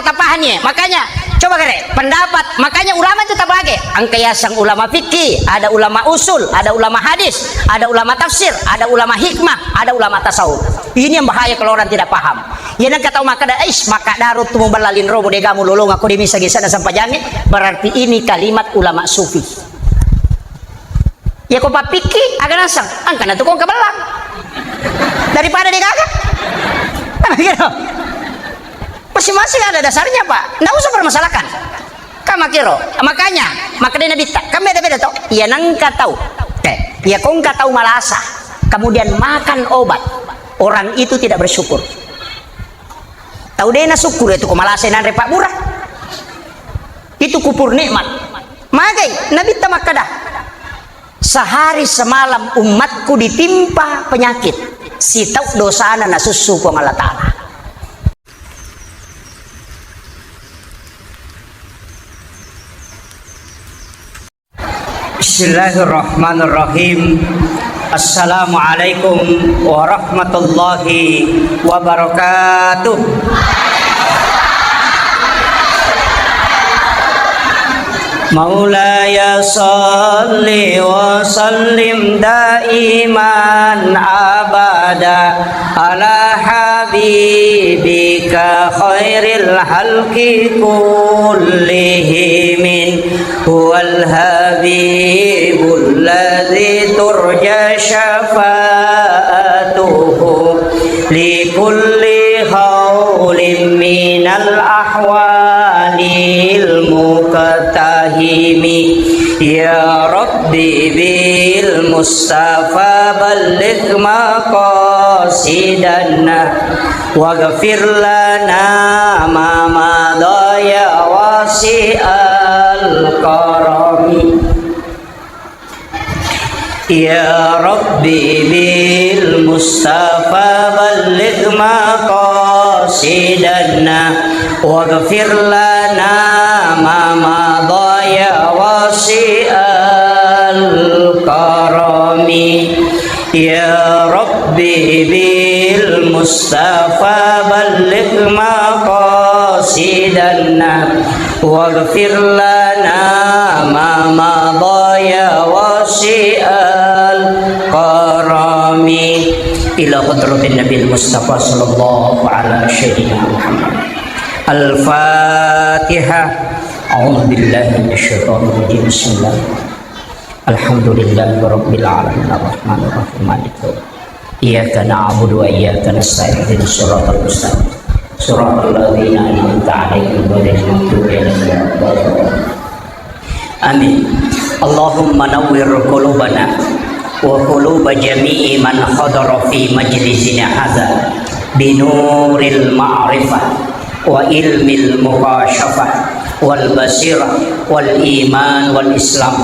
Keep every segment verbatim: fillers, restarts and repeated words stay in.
Tapahani, eh. Makanya, coba kare, pendapat. Makanya ulama itu tabage. Engka yaseng ulama fikih, ada ulama usul, ada ulama hadis, ada ulama tafsir, ada ulama hikmah, ada ulama tasawuf. Ini yang bahaya kalau orang tidak paham. Ya, nengka tau makkeda, "Eish, makkeda ro tu muballa linromu, dega mulolong aku di misa gesa na sempajange." Berarti ini kalimat ulama sufi. Ya, ko pappikki, aga naseng, engka na tu kong kabellang. Daripada dega aga. Kan gitu. Masing-masing ada dasarnya, Pak. Nggak usah permasalahkan. Kan makiro. Makanya, makanya Nabi tak, kan beda-beda toh. Ya, nengka tau. Eh, ya, kong ka tau malasa. Kemudian makan obat. Orang itu tidak bersyukur. Tau dena syukur itu ko malasa nanre Pak Murah. Itu kupur nikmat. Magai, Nabi tak makkeda. Sehari semalam umatku ditimpa penyakit, sitau dosana nasussu Puang Allah Ta'ala. Bismillahirrahmanirrahim. Assalamualaikum warahmatullahi wabarakatuh. مولاي صل وسلم دائما أبدا على حبيبك خير الخلق كلهم. هو الحبيب الذي ترجى شفاعته لكل هول من الأهوال المقتحم. يا رب بالمصطفى بلغ مقاصدنا واغفر لنا ما مضى يا واسع الكرم. يا رب بالمصطفى بلغ مقاصدنا واغفر لنا ما مضى يا واسع الكرم. يا رب بالمصطفى بلغ مقاصدنا واغفر لنا ما مضى يا واسع الكرم. إلى حضرة النبي المصطفى صلى الله على سيدنا محمد. الفاتحة. أعوذ بالله من الشيطان الرجيم. بسم الله. الحمد لله رب العالمين. الرحمن الرحيم. مالك يوم الدين. إياك نعبد وإياك نستعين. اهدنا الصراط المستقيم. صراط الذين أنعمت عليهم غير المغضوب عليهم ولا الضالين. آمين. اللهم نور قلوبنا وقلوب جميع من حضر في مجلسنا هذا بنور المعرفة وعلم المكاشفة والبصيرة والإيمان والإسلام.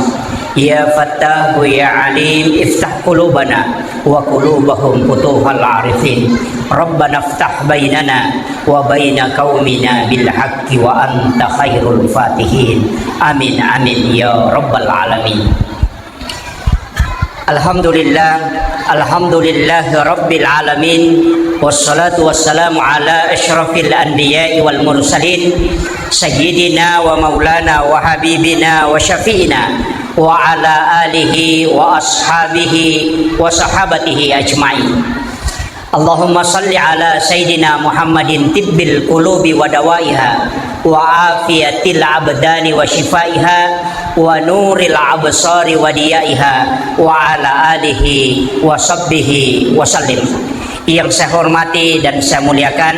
يا فتاح يا عليم، افتح قلوبنا وقلوبهم فتوح العارفين. ربنا افتح بيننا وبين قومنا بالحق وأنت خير الفاتحين. آمين، آمين يا رب العالمين. الحمد لله، الحمد لله رب العالمين، والصلاة والسلام على أشرف الأنبياء والمرسلين، سيدنا ومولانا وحبيبنا وشفيعنا وعلى آله وأصحابه وصحابته أجمعين. اللهم صل على سيدنا محمد طب القلوب ودوائها وعافية الأبدان وشفائها ونور الأبصار وضيائها وعلى آله وصحبه وسلم. Yang saya hormati dan saya muliakan,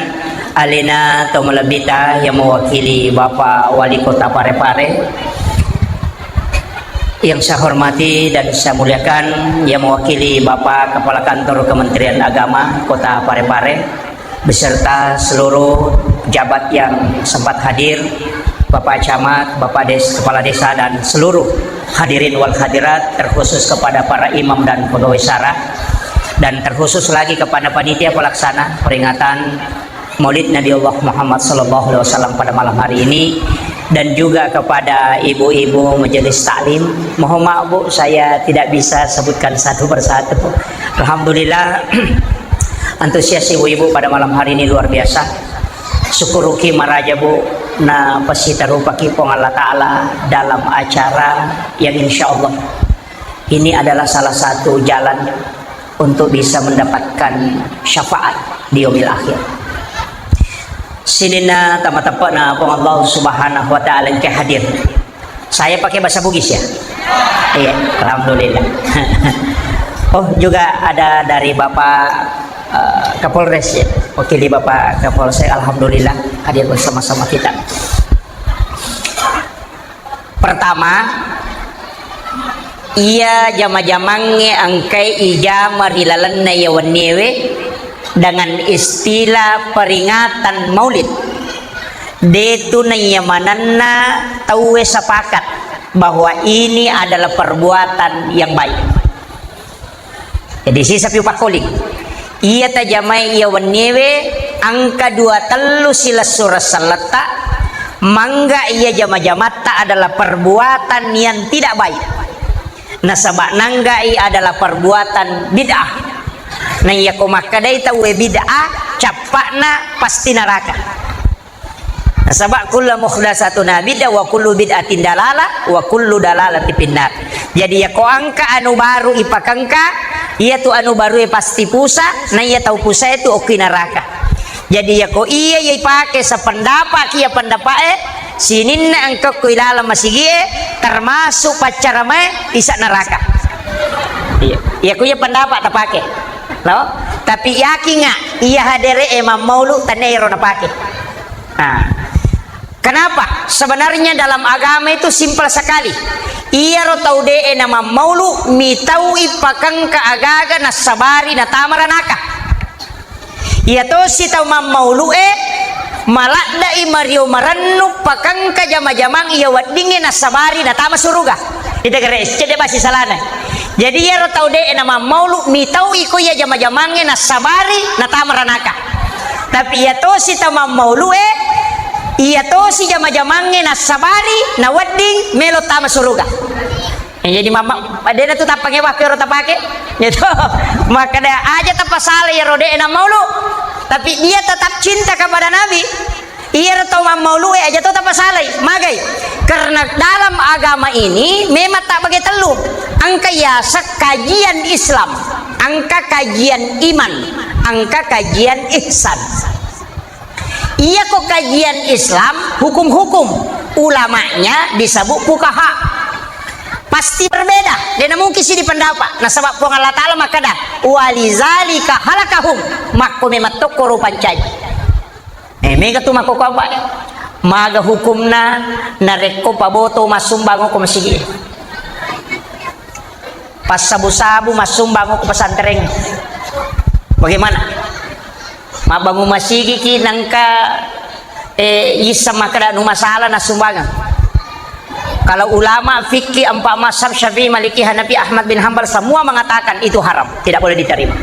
alena to malebbita yang mewakili Bapak Wali Kota Parepare, yang saya hormati dan saya muliakan, yang mewakili Bapak Kepala Kantor Kementerian Agama Kota Parepare, beserta seluruh pejabat yang sempat hadir, Bapak Camat, Bapak Des-, Kepala Desa, dan seluruh hadirin wal hadirat, terkhusus kepada para imam dan pegawai syara, dan terkhusus lagi kepada panitia pelaksana peringatan Maulid Nabi Allah Muhammad sallallahu alaihi wasallam pada malam hari ini, dan juga kepada ibu-ibu majelis taklim. Mohon maaf, Bu, saya tidak bisa sebutkan satu persatu. Alhamdulillah, antusias ibu-ibu pada malam hari ini luar biasa. Syukuruki maraja, Bu, na pasitarupaki Puang Allah Ta'ala dalam acara yang insya Allah ini adalah salah satu jalan untuk bisa mendapatkan syafaat di yaumil akhir. Sininna tamateppana Puang Allah Subhanahu wa Ta'ala engka hadir. Saya pakai bahasa Bugis ya? Iya, alhamdulillah. Oh, juga ada dari Bapak, eh, Kapolres ya. Wakili Bapak Kapolsek, alhamdulillah hadir bersama-sama kita. Pertama, iya jama-jamangnge engkai ijama ri lalenna iya wenniewe dengan istilah peringatan Maulid. Detu naiya manenna tauwe sepakat bahwa ini adalah perbuatan yang baik. Jadi, sisa piu pakkoling. Iya tajamai iya wenniewe, engka dua tellu silessureng selletta, mangga iya jama-jamatta adalah perbuatan yang tidak baik. Nasaba nanggai adalah perbuatan bid'ah. Na iya ko makkedai tauwe bid'ah, cappa'na pasti neraka. Nasaba kullu muhdatsatun bid'ah wa kullu bid'atin dalalah wa kullu dalalatin finnar. Jadi, yako engka anu baru ipakengka, iya tu anu baru e pasti pusa, na iya tau pusa itu okki neraka. Jadi, yako iya, iya ipake sependapat ki iya pendapat e, sininna engka ko ilaleng masigi e, termasuk paccaramae isa neraka. Iya. Iya, ko iya pendapat tapake. No? Tapi yakinga, iya hadere e mammaulu, tania ero napake. Nah, kenapa? Sebenarnya dalam agama itu simpel sekali. Iyaro tau de'e namammaulu, mitaui pakengka agaga nassabari natama ranaka. Iya tosi tau mammaulu e, maladda'i mario marennu pakengka jama-jamang iya weddingnge nassabari natama suruga. Ita gare cedde basi salana. Jadi iyaro tau de'e namammaulu, mitaui ko iya jama-jamangnge nassabari natama ranaka. Tapi iya tosi tau mammaulu e, iya tosi jama-jamangnge nassabari nawedding melo tama suruga. Eh, jadi mama, dena tu tappange waktu ero tapake. Gitu. Makkeda aja tapasala iyaro de'e nammaulu. Tapi dia tetap cinta kepada Nabi. Iyaro tau mammaulu e aja to tapasalai, magai. Karena dalam agama ini memang tak bagi tellu. Engka yaseng kajian Islam, engka kajian iman, engka kajian ihsan. Iya ko kajian Islam, hukum-hukum, ulamanya disebut fukaha. Pasti berbeda, dena mungkin si di pendapat. Nasaba Puang Allah Ta'ala makkeda, "Walizalika halakahum," makko memang tokko rupancaji. Eh, mega tu makkokko apa? Maga hukumna narekko paboto massumbang ko masigi. Passabu-sabu massumbang ko pesantren. Bagaimana? Mabbangun masigi ki nangka, eh, isa makkeda nu masalah nassumbangeng. Kalau ulama fikih empat mazhab Syafi'i, Maliki, Hanafi, Ahmad bin Hambal semua mengatakan itu haram, tidak boleh diterima.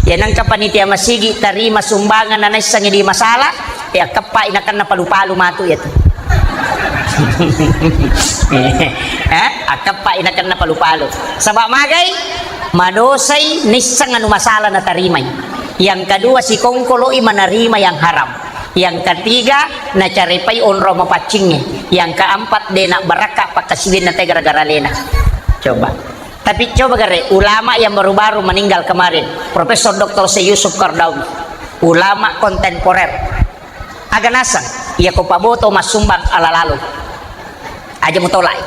Ya, nengka panitia masigi tarima sumbangan na naissengi di masalah, ya, akkeppai nakenna palu-palu matu ya tu. Eh, akkeppai nakenna palu-palu. Saba magai? Madosai nisseng anu masalah natarimai. Yang kedua, sikongkoloi menerima yang haram. Yang ketiga, nacarepai onrong mapaccingnge. Yang keempat, de nabbarakka pakkasiwianna te gara-gara alena. Coba. Tapi coba gare, ulama yang baru-baru meninggal kemarin, Profesor Doktor Syekh Yusuf Qaradawi, ulama kontemporer. Aga naseng, iya ko paboto massumbang ala lalo. Aja mutolai.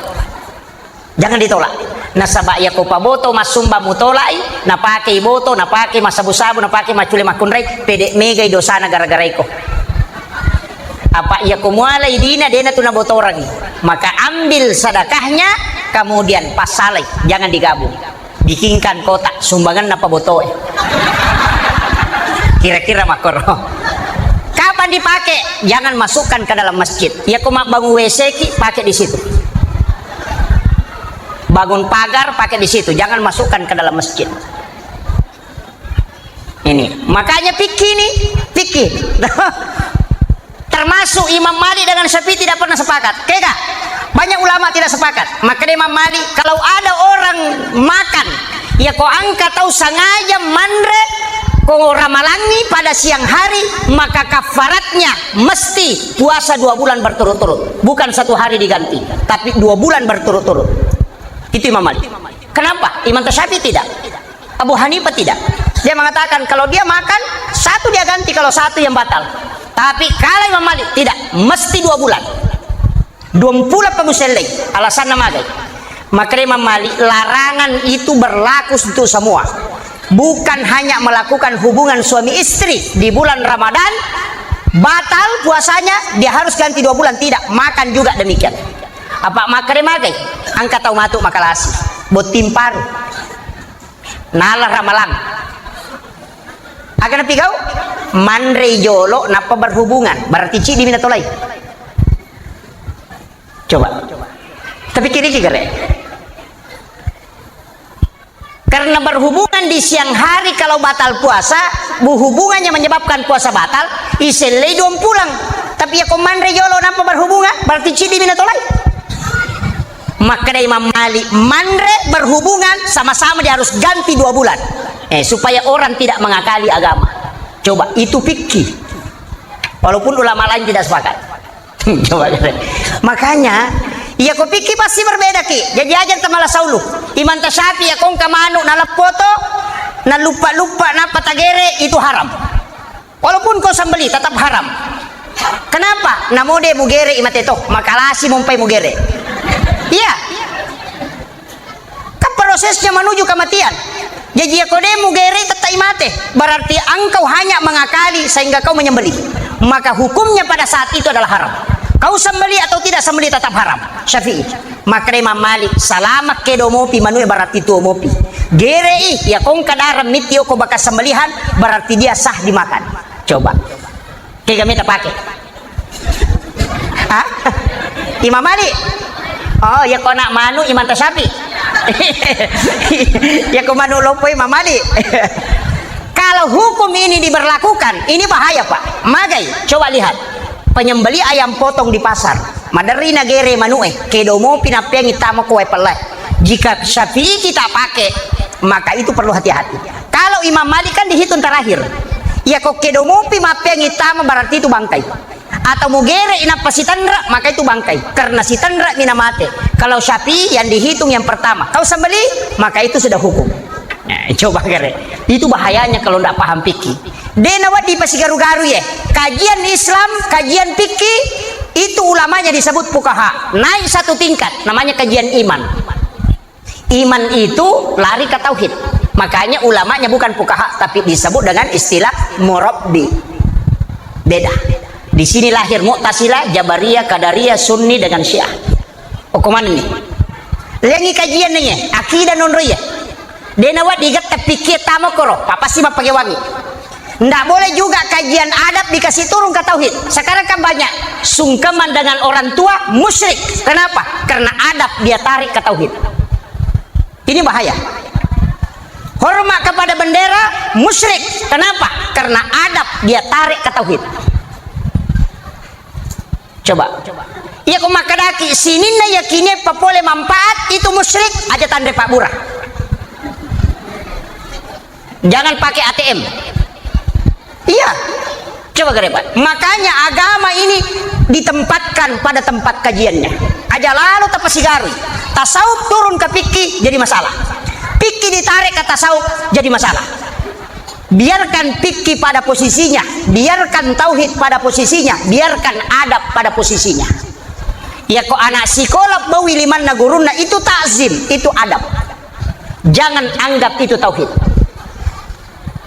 Jangan ditolak. Nasaba iya ko paboto massumbang mutolai, napake boto, napake massabu-sabu, napake maccule makkunrai, pede megai dosana gara-gara iko. Apa iya ko mualai dina dena tu nabotorangi, maka ambil sedekahnya, kemudian passalai, jangan digabung. Bikinkan kotak sumbangan napa botoe. Kira-kira makoro. Kapan dipakai? Jangan masukkan ke dalam masjid. Ya, ko mabbangun W C ki, pakai di situ. Bangun pagar, pakai di situ. Jangan masukkan ke dalam masjid. Ini, makanya fikih nih, fikih. Termasuk Imam Malik dengan Syafi'i tidak pernah sepakat. Kega? Banyak ulama tidak sepakat. Maka dia Imam Malik, kalau ada orang makan, ya ko engka tau sengaja manre, Ko ramalangi pada siang hari, maka kafaratnya mesti puasa dua bulan berturut-turut. Bukan satu hari diganti, tapi dua bulan berturut-turut. Itu Imam Malik. Kenapa? Imam Syafi'i tidak. Abu Hanifah tidak. Dia mengatakan kalau dia makan, satu dia ganti, kalau satu yang batal. Tapi kalau Imam Malik tidak, mesti dua bulan. Duampulo pa musellei, alasanna magai. Makanya Imam Malik, larangan itu berlaku untuk semua. Bukan hanya melakukan hubungan suami istri di bulan Ramadan, batal puasanya, dia harus ganti dua bulan. Tidak, makan juga demikian. Apa makanya magai? Engka tau matu makalasi. Botting paru. Nala ramalang. Aga napigau? Manrei jolo nappa berhubungan. Berarti ciddi mi natolai. Coba. Tapi kiri kira. Karena berhubungan di siang hari kalau batal puasa, bu-, hubungannya menyebabkan puasa batal, isellei duampulo. Tapi ya ko manre jolo nappa berhubungan, berarti ciddi mi natolai. Makkeda Imam Malik, manre berhubungan sama-sama dia harus ganti dua bulan. Eh, supaya orang tidak mengakali agama. Coba, itu fikih. Walaupun ulama lain tidak sepakat. Coba kira. Makanya, iya ko fikih pasti berbeda ki. Jadi aja tamalasulu. Imam Syafi'i ya kongka manu naleppoto, naluppa-luppa nappa tagere, itu haram. Walaupun kau sembeli tetap haram. Kenapa? Namo de mugere imate toh, makalasi mompai mugere. Iya. Kan prosesnya menuju kematian. Jadi ya kau de mugere tetap imate. Berarti engkau hanya mengakali sehingga kau menyembelih. Maka hukumnya pada saat itu adalah haram. Kau sembeli atau tidak sembeli tetap haram. Syafi'i. Makkeda Imam Malik, salama kedo mopi manue berarti tuo mopi. Gerei, ya kongka dareng mitti oko bakas sembelihan, berarti dia sah dimakan. Coba. Kega meta pake? Hah? Imam Malik? Oh, ya ko anak manu Imam Tasyafi. Ya ko manu lopo Imam Malik. Kalau hukum ini diberlakukan, ini bahaya, Pak. Magai, coba lihat. Penyembeli ayam potong di pasar. Maderri nagere manue, kedo mopi nappeangi tama ko wae pelle. Jika Syafi'i kita pakai, maka itu perlu hati-hati. Kalau Imam Malik kan dihitung terakhir. Ya ko kedo mopi mappeangi tama berarti itu bangkai. Atau mugere inappa sitenra, maka itu bangkai. Karena sitenra mina mate. Kalau Syafi'i yang dihitung yang pertama. Kau sembeli, maka itu sudah hukum. Nah, coba gare. Itu bahayanya kalau ndak paham fikih. De nawedding pasigaru-garu ye. Kajian Islam, kajian fikih, itu ulamanya disebut fuqaha. Naik satu tingkat, namanya kajian iman. Iman itu lari ke tauhid. Makanya ulamanya bukan fuqaha, tapi disebut dengan istilah murabbi. Beda. Di sini lahir Mu'tazilah, Jabariyah, Qadariyah, Sunni dengan Syiah. Okomanni. Lengi kajian ni ye, akidah nonro ye. De nawedding getta pikir tamo koro, papasi mappagewangi. Ndak boleh juga kajian adab dikasih turun ke tauhid. Sekarang kan banyak sungkeman dengan orang tua musyrik. Kenapa? Karena adab dia tarik ke tauhid. Ini bahaya. Hormat kepada bendera musyrik. Kenapa? Karena adab dia tarik ke tauhid. Coba. Iya ko makkedaki sininna yakinie papole manfaat itu musyrik, aja tanre pabbura. Jangan pakai A T M. Iya. Coba gare, Pak. Makanya agama ini ditempatkan pada tempat kajiannya. Aja lalo tapasigarui. Tasawuf turun ke fikih jadi masalah. Fikih ditarik ke tasawuf jadi masalah. Biarkan fikih pada posisinya, biarkan tauhid pada posisinya, biarkan adab pada posisinya. Ya ko anak sikola bawi limanna gurunna itu takzim, itu adab. Jangan anggap itu tauhid.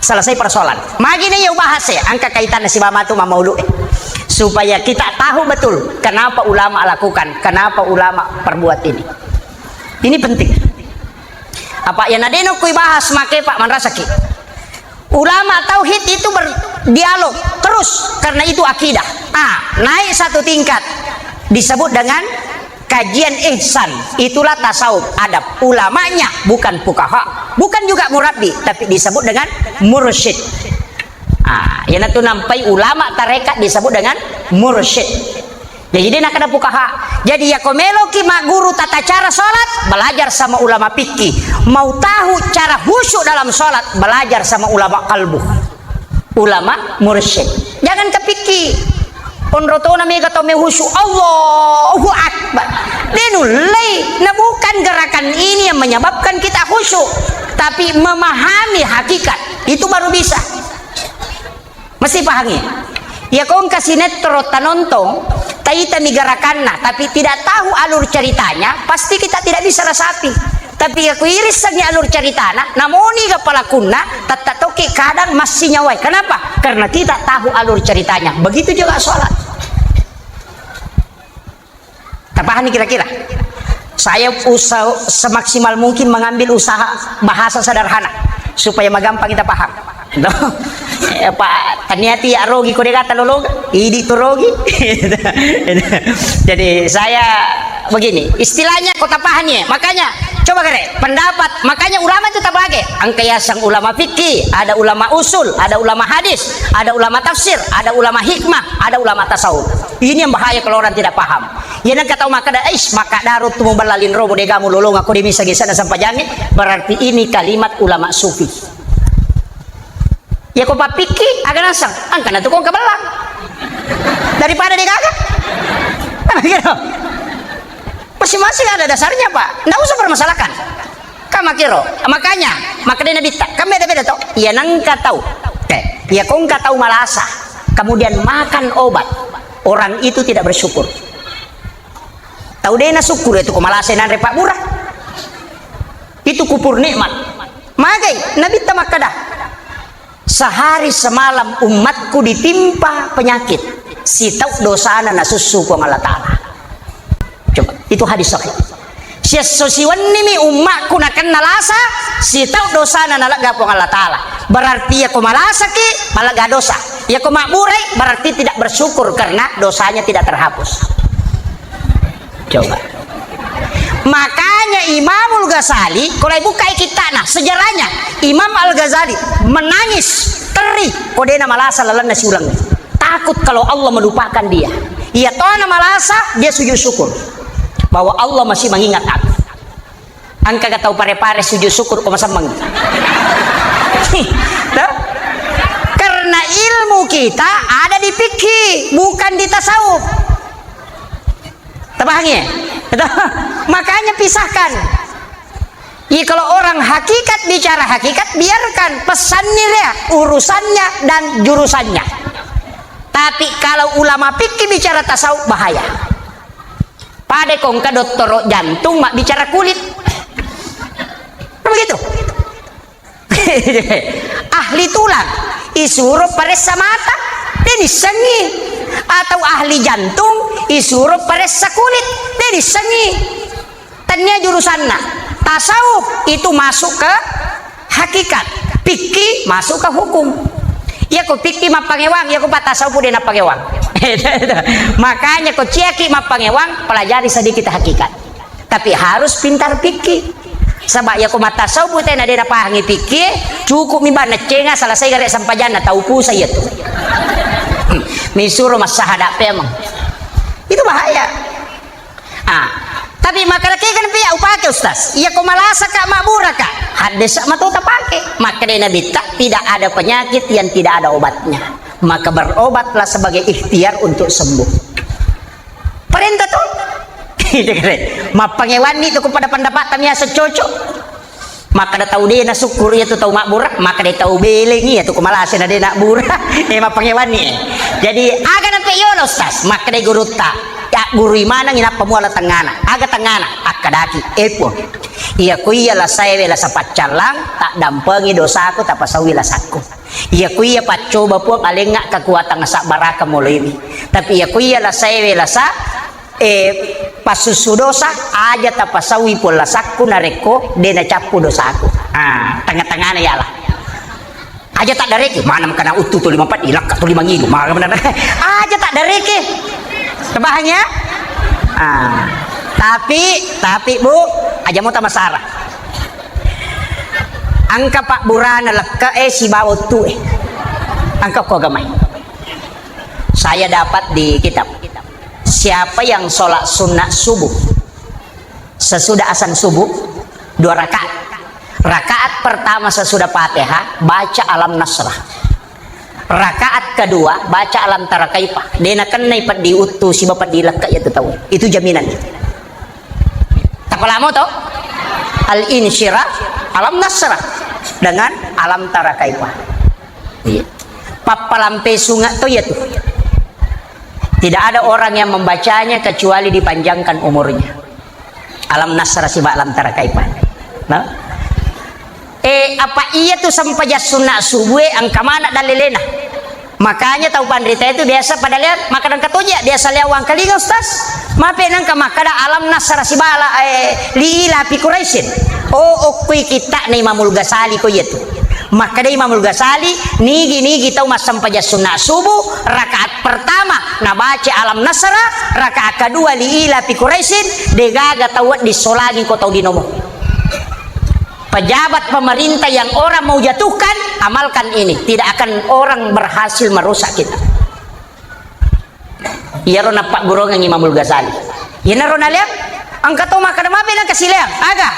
Selesai persoalan. Magi ne ya ubahas ya, angka kaitanna sibawa matu mamaulu eh. Supaya kita tahu betul kenapa ulama lakukan, kenapa ulama perbuat ini. Ini penting. Apa ya nadeno kui bahas make Pak manrasaki. Ulama tauhid itu berdialog terus karena itu akidah. Ah, naik satu tingkat disebut dengan kajian ihsan. Itulah tasawuf, adab. Ulamanya bukan fuqaha, bukan juga murabbi, tapi disebut dengan mursyid. Ah, iyanatu nampai ulama tarekat disebut dengan mursyid. Jadi, de nakkeda fuqaha. Jadi, ya ko meloki magguru tata cara salat, belajar sama ulama fikih. Mau tahu cara khusyuk dalam salat, belajar sama ulama kalbu. Ulama mursyid. Jangan kepikir. Onrotona mega tau mehusu, Allahu Akbar. Denullei. Nah, bukan gerakan ini yang menyebabkan kita khusyuk, tapi memahami hakikat. Itu baru bisa. Mesti pahami. Ya, kong kasi netro tanontong, taita mi gerakanna, tapi tidak tahu alur ceritanya, pasti kita tidak bisa resapi. Tapi ya, kuirissengi alur ceritana, namoni ga pelakunna, tetta toki kadang masih nyawai. Kenapa? Karena kita tahu alur ceritanya. Begitu juga sholat. Tapahami kira-kira? Saya usaha semaksimal mungkin mengambil usaha bahasa sederhana supaya magampang kita paham. No? Eh, Pak, taniati ya rogi kode kata lolong, idi tu rogi. Jadi saya begini, istilahnya kota paham ya. Makanya coba kere pendapat, makanya ulama itu tabage. Angka yasang ulama fikih, ada ulama usul, ada ulama hadis, ada ulama tafsir, ada ulama hikmah, ada ulama tasawuf. Ini yang bahaya kalau orang tidak paham. Iya nengka tau makkeda, "Eish, makkadaro tu mubella linromu, degamu lolonga ko de misa gesana sempajangnge," berarti ini kalimat ulama sufi. Ya ko pappikki, aga naseng, angkana tu kong kebellang. Daripada degaga. Nah, gitu. Masing-masing ada dasarnya, Pak. Nggak usah permasalahkan. Kamakiro, makanya, makanya Nabi tak, kan beda-beda toh. Iya nengka tau. Iya kong ka tau malasa, kemudian makan obat. Orang itu tidak bersyukur. Tau dena syukur itu ko malasa nanre Pak Murah. Itu kupur nikmat. Magai Nabi ta makkeda, "Sehari semalam umatku ditimpa penyakit. Sitau dosana nasussu Puang Allah Ta'ala." Coba, itu hadis sahih. Siesso siwennimi ummakku nakenna lasa, sitau dosana nalegga Puang Allah Ta'ala. Berarti iya ko malasaki, malegga dosa. Iya ko mabburai, berarti tidak bersyukur karena dosanya tidak terhapus. Coba. Makanya Imamul Ghazali, kalau buka kitabnya, sejarahnya, Imam Al-Ghazali menangis, teri, ko dena malasa lalenna siulang. Takut kalau Allah melupakan dia. Iya tona malasa, dia sujud syukur bahwa Allah masih mengingat aku. Angka ga tau pare-pare sujud syukur ko masemmeng. Toh? Karena ilmu kita ada di fikih, bukan di tasawuf. Tapahangi? Makanya pisahkan. Iya, kalau orang hakikat bicara hakikat, biarkan pesannya dia, urusannya dan jurusannya. Tapi kalau ulama fikih bicara tasawuf, bahaya. Pada kongka dottoro jantung mak bicara kulit. Kan begitu? Ahli tulang isuro paressa mata, de nissengi. Atau ahli jantung isuro paressa kulit, de nissengi. Tania jurusanna. Tasawuf itu masuk ke hakikat, fikih masuk ke hukum. Iya ko fikih mappangewang, iya ko pattasawuf de nappangewang. Makanya ko ciaki mappangewang, pelajari sedikit hakikat. Tapi harus pintar fikih. Sebab iya ko mattasawuf tena de napahangi fikih, cukup mi bang neccenga selesai gare sempajanna tau pusa iya tu. Misuro massahada pemeng. Itu bahaya. Ah, tapi makkeda kega napiya upake, Ustaz? Iya ko malasaka, mabburaka, haddesa mato tapake. Makkeda Nabitta, tidak ada penyakit yang tidak ada obatnya. Maka berobatlah sebagai ikhtiar untuk sembuh. Perintah tuh. Mappangewanni tu kepada pendapat tamiasa cocok. Makkeda tau de nasukkuru iya tu tau mabbura, makkeda tau belengi iya tu ko malasa na de nabbura. Eh, mappangewanni, eh. Jadi, aga nampe yolo, Ustaz? Makkeda gurutta, "Ya, gurui maneng inappa muala tengngana." Aga tengngana? Akkedaki, "Eh, Puang, iya ko iya lasaewe lasa paccallang, taddampengi dosaku, tapasaui lasakku. Iya ko iya paccoba, Puang, alengnga kekuatan sabbaraka moloiwi. Tapi iya ko iya lasaewe lasa eh, passussu dosa, aja tapasaui Puang lasakku narekko de nacappu dosaku." Ah, tengah-tengahna iala. Aja taddareke, maneng kana uttu tuli mapaddi, lakka tuli mangilu, maga benar. Aja taddareke. Terpaham ya? Ah, tapi, tapi Bu, aja mau tamasara. Angka pabburana lekka e sibawa uttu e. Angka ko agamai. Saya dapat di kitab. Siapa yang sholat sunat subuh sesudah azan subuh dua rakaat, rakaat pertama sesudah Fatihah baca Alam Nasrah, Rakaat kedua, baca alam tara kaifa. De nakennai peddi uttu siba peddi lekka iya tu tau. Itu jaminan. Tapalamo to? Al-insyirah, alam nasrah dengan alam tara kaifa. Iya. Pappalampe sunga to iya tu. Tidak ada orang yang membacanya kecuali dipanjangkan umurnya. Alam nasrah siba alam tara kaifa. Nah. Eh, apa iya tu sempajang sunna subuh, eh, engka mana dalilena? Makanya tau panrita itu biasa pada lihat, makkeda engka toja, biasa lihat wangkalinga, Ustaz. Mape nangka makkeda alam nasrah sibala, eh, li ila fi Quraisyin. Oh, okkoi kitta na Imamul Ghazali ko iya tu. Makkeda Imamul Ghazali, nigi-nigi tau massempajang sunna subuh, rakaat pertama nabaca alam nasrah, rakaat kedua li ila fi Quraisyin, degaga tau wedding solangi ko tau linomo. Pejabat pemerintah yang orang mau jatuhkan, amalkan ini. Tidak akan orang berhasil merusak kita. Iyaro nappaggurongang Imamul Ghazali. Iyanaro naleang, engka to makkeda mabe nangka sileang. Aga?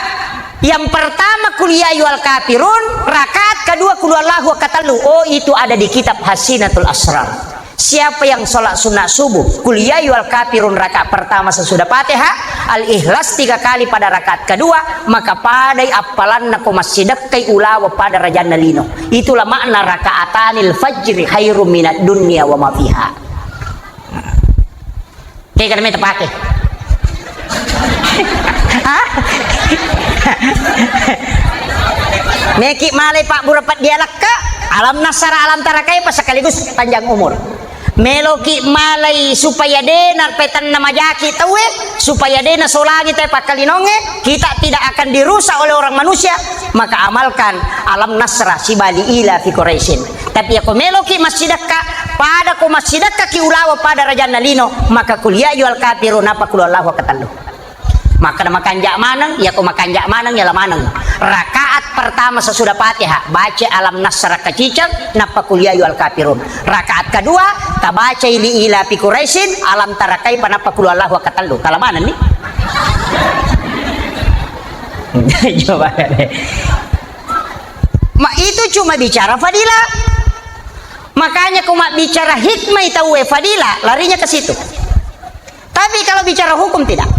Yang pertama, Qul ya ayyuhal kafirun, rakaat kedua, Qul huwallahu, katellu. Oh, itu ada di kitab Hasinatul Asrar. Siapa yang sholat sunat subuh, Qul ya ayyuhal kafirun rakaat pertama sesudah Fatihah, Al-Ikhlas tiga kali pada rakaat kedua, maka padai appalanna ko massidekkai ulawa pada rajanna lino. Itulah makna rakaatanil fajri khairum minad dunya wa ma fiha. Kayak kada meta pakai. Hah? Meki malai pabbura peddi alakka, alam nasrah, alam tara kaifa, sekaligus panjang umur. Meloki malai supaya dena petanna majaki tauwe, supaya dena solangi tauwe pakkalinongnge, kita tidak akan dirusak oleh orang manusia, maka amalkan alam nasrah siba li ila fi Quraisyin. Tapi yako meloki massidekka, pada ko massidekkaki ulawa pada rajanna lino, maka Qul ya ayyuhal kafirun, nappa Qul huwallahu katellu. Makkeda makanja maneng, yako makanja maneng, yala maneng. Rakaat pertama sesudah Fatihah, baca alam nasrah kaciceng, nappa Qul ya ayyuhal kafirun. Rakaat kedua, tabacai li ila fi Quraisyin, alam tara kaifa, nappa Qul huwallahu katellu. Tala maneng ni? Coba deh. Ma itu cuma bicara fadilah. Makanya ko mabbicara hikmah tauwe fadilah, larinya ke situ. Tapi kalau bicara hukum tidak.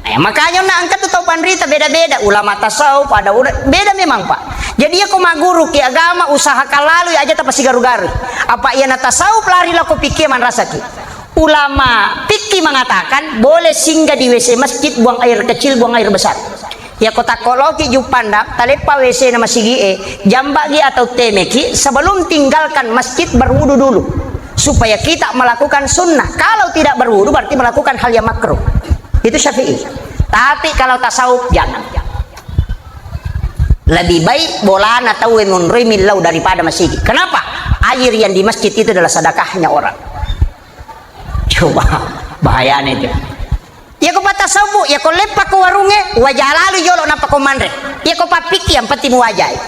Eh, makanya na engka tu tau panrita beda-beda, ulama tasawuf, ada ula-, beda memang, Pak. Jadi iya ko magguru ki agama, usahakan lalu ya aja tapasigaru-garu. Apa iya na tasawuf lari lako fikih manrasaki. Ulama fikih mengatakan boleh singgah di W C masjid, buang air kecil, buang air besar. Yako takkoloki Juppandang, taleppa W C na masigi'e, jamba'gi atau temeki sebelum tinggalkan masjid berwudu dulu. Supaya kita melakukan sunnah. Kalau tidak berwudu berarti melakukan hal yang makruh. Itu Syafi'i. Tapi kalau tasawuf jangan. Lebih baik bolana tauwe monroi millau daripada masigi. Kenapa? Air yang di masjid itu adalah sedekahnya orang. Coba, bahayanya itu. Iyako patasawuf, iyako leppa ko warungnge, waja lalu jolo nappa ko manre. Iyako pappikki, yang penting muwajai.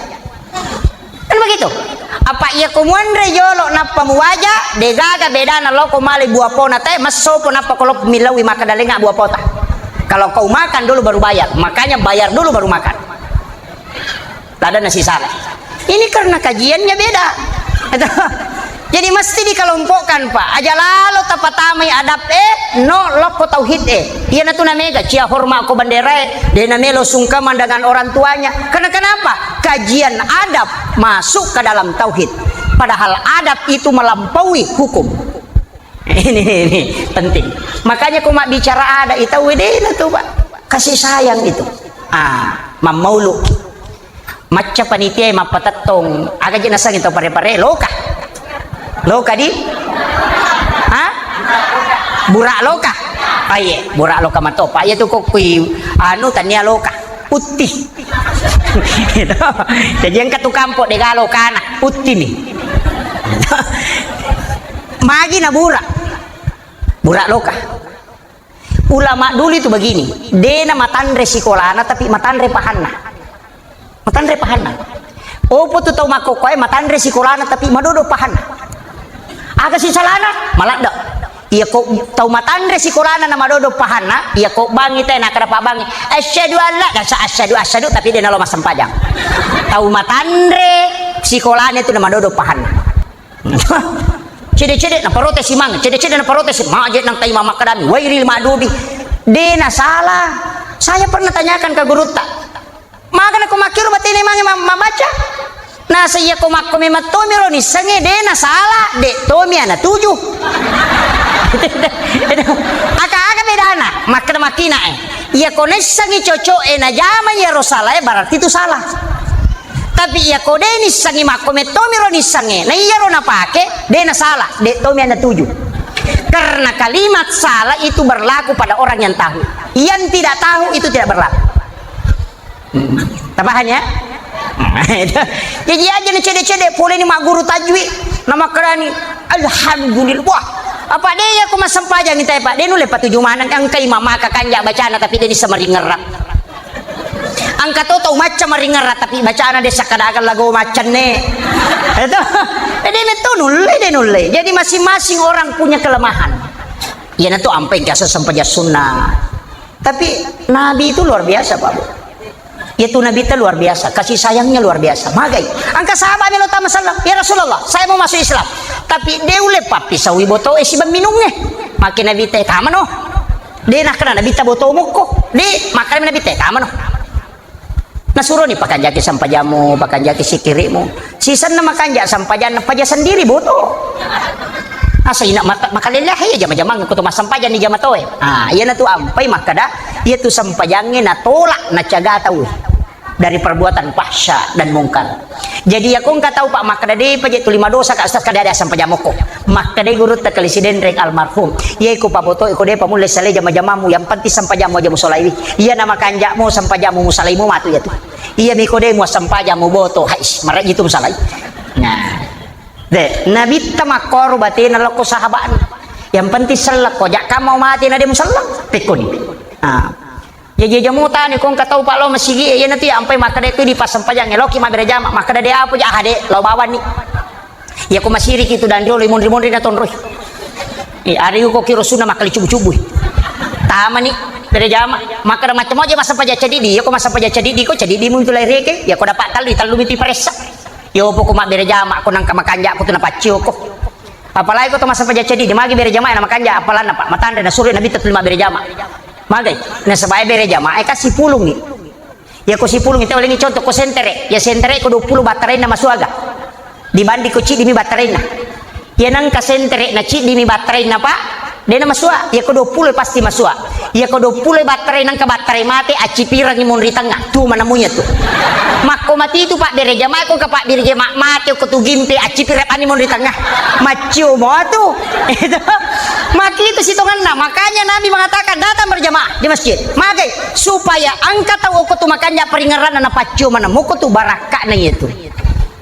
Kan begitu? Apa iyako muanre jolo nappa muwaja, degaga bedana loko male buah pona te, massopo nappa ko loko millaui makkeda lenga buah pota. Kalau kau makan dulu baru bayar, makanya bayar dulu baru makan. Ladana sisala. Ini karena kajiannya beda. Jadi mesti dikelompokkan, Pak. Aja lalo tapatamai adab e, no lokko tauhid e. Iyanatu namega cia hormat ko bendera e, de namelo sungkeman dengan orang tuanya. Karena kenapa? Kajian adab masuk ke dalam tauhid. Padahal adab itu melampaui hukum. Ini, ini penting. Makanya ko mabbicara ada, itau wedena tu, Pak. Kasih sayang itu. Ah, mammaulu. Macca panitia mappatettong, aga je nasengi tau pare-pare, loka. Loka di? Ha? Burak loka. Ah, iye, burak loka matopa. Iye tu kokkui, anu, tania loka. Utti. Gitu. Jadi engka tu kampo de galo kana, utti ni. Magi na burak. Burak loka. Ulama dulu itu begini, dena matanre sikolana tapi matanre pahanna. Matanre pahanna. Opo tu tau makkokkoe matanre sikolana tapi madodo pahanna. Aga sisalana? Maladde. Iya ko tau matanre sikolana na madodo pahanna, iya ko bangi te na kada pabangi. Asyhadu alla, dasa asyhadu, asyhadu, tapi de nalo massempajang. Tau matanre sikolana itu na madodo pahanna. Cede-cede na protes imang, cede-cede na protes, maje nang kai mama kadami, wairil madudi. De na salah. Saya pernah tanyakan ke gurutta. Magana ko makkiro batena mange ma-, mabaca? Nasa iya ko makko memang tomi ro nissengnge, de na salah, de tomi ana tuju. Aka-aka bedana, makkeda makkina e. Iya ko nissengngi cocok e najama iya ro salah e, berarti itu salah. Tapi iya ko de nissengngi makko mettomi ro nissengnge, na iya ro napake, de na salah, de tomi ana tuju. Karena kalimat salah itu berlaku pada orang yang tahu. Yang tidak tahu itu tidak berlaku. Tapahang ya? Jadi aja ni cede-cede, pole ni magguru tajwi, na makkedani, "Alhamdulillah." Wah, apa de ya ko massempajang kita ya, Pak? De nulle patuju maneng, engkai mama kakanja bacana, tapi de nissa maringerra. Engka to tau macca maringerra, tapi bacana de sakkadakan lago maccanne. Itu. Jadi itu nulle, de nulle. Jadi masing-masing orang punya kelemahan. Iya na tu ampai biasa sempajang sunnah. Tapi Nabi itu luar biasa, Pak Bu. Itu Nabi itu luar biasa, kasih sayangnya luar biasa. Magai, angka sahabat melo tama sallam, "Ya Rasulullah, saya mau masuk Islam. Tapi de ulle pappisaui boto e siba minungnge." Maka Nabi te, "Tamano." De nakkeda Nabi ta boto mukko. De, maka Nabi te, "Tamano." Nasuroni pakanjaki sampajammu, pakanjaki sikirimu. Sisenna makanja sampajanna, paja sendiri boto. Asa ina mata-, makalelehe jama-jamang ko to massampajang ni jama toe. Ah, iyana tu ampai makkeda, iya tu sampajangnge natolak, nacaga tau dari perbuatan fahsya dan mungkar. Jadi iya ko engka tau, Pak, makkeda de paja tuli madosa ka Ustaz, kada ada sampajang mokko. Makkeda gurutta Kali Sidenreng almarhum, iya ko paboto ko de pamulle sale jama-jamamu, yang penting sampajammu aja musolaiwi. Iya na makanja'mu sampajammu musalaimu matu iya tu. Iya mi ko de muassempajang muboto, hais, maraji tu musalai. Nah. De, Nabitta makkoro batena lokko sahaba'na. Yang penting sellekko, jakka mau mati na de muselleng, tekkoni. Ah. Jaji aja mutani ko engka tau pa lao masigi e, iya natu ya ampai makkeda tu di passempajangnge, loki mabbere jama, makkeda de apa ja, ah, de, lao bawani. Iya ko masiriki tu dan riolo, monri-monri na tonroi. Eh, ari ko kiro sunna makkali cubu-cubui. Tamani, bere jama, makkeda macam aja massempajang cadidi, iya ko massempajang cadidi ko cadidi mu itu lai reke, iya ko dapat tallu, tallu mitu paressa. Yo poko mabbere jama ko nangka makanja ko tu napaccio ko. Apalagi ko to massempajang cadidi, magi bere jama na makanja, apalanna, Pak, matanre nasuro Nabitta tuli mabbere jama. Magai, nasaba e bere jama e kasi pulungi. Iya ko sipulung itu, ulengi contoh ko sentere. Ya sentere ko dua puluh battarainna masuaga. Dibanding ko ciddi mi battarainna. Iya nangka sentere na ciddi mi battarainna, Pak, de na masua. Iya ko dua puluh pasti masua. Iya ko dua puluh battarai nangka battarai mate, accipirangi monri tengah. Tu manamunya tu. Makko mati tu Pak bere jama, ko ka Pak bere jama mate ko tu gimpe, accipirang ani monri tengah. Maccio mo tu. Itu. Maki itu sitonganna. Makanya Nabi mengatakan datang berjamaah di masjid. Magai supaya angka tau ko tu makanja peringeranna na paccio mana moko tu barakka na itu.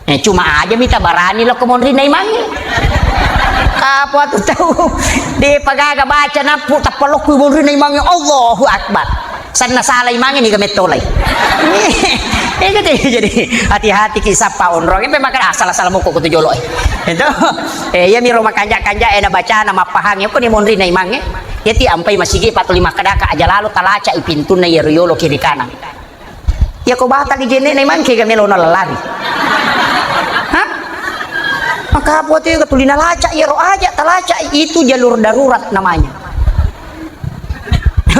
Eh, cuma aja mita barani lo ko monri na imangi. Apa tu tau de pagaga baca nappu tappa lokku monri na imangi, Allahu Akbar. Sanna sala imangi ni gamettolai. Eh, jadi, jadi hati-hati ki sappa onrong. Empe maka asal-asal moko ko tu jolo. Itu. Eh, iya miro makanja-kanja e na bacana mappahangi ko ni monri na imangi. Iya ti ampai masigi patuli makkedaka aja lalo talaca i pintunna iya riolo kiri kanan. Iya ko batal di jenne na imang kega melo na lari. Hah? Maka apa tu iya tulina laca iya ro aja talaca itu jalur darurat namanya.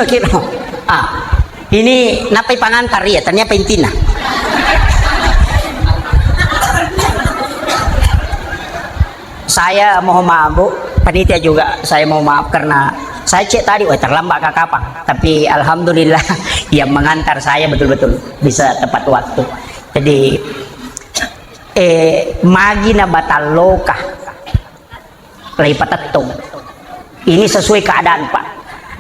Kira. Ah. Ini napai pangantar iya, ternyata intina. Saya mohon maaf, Bu, panitia juga saya mohon maaf karena saya cek tadi, wah, terlambat ke kapang. Tapi alhamdulillah yang mengantar saya betul-betul bisa tepat waktu. Jadi, eh, magi na batalloka. Laipatettong. Ini sesuai keadaan, Pak.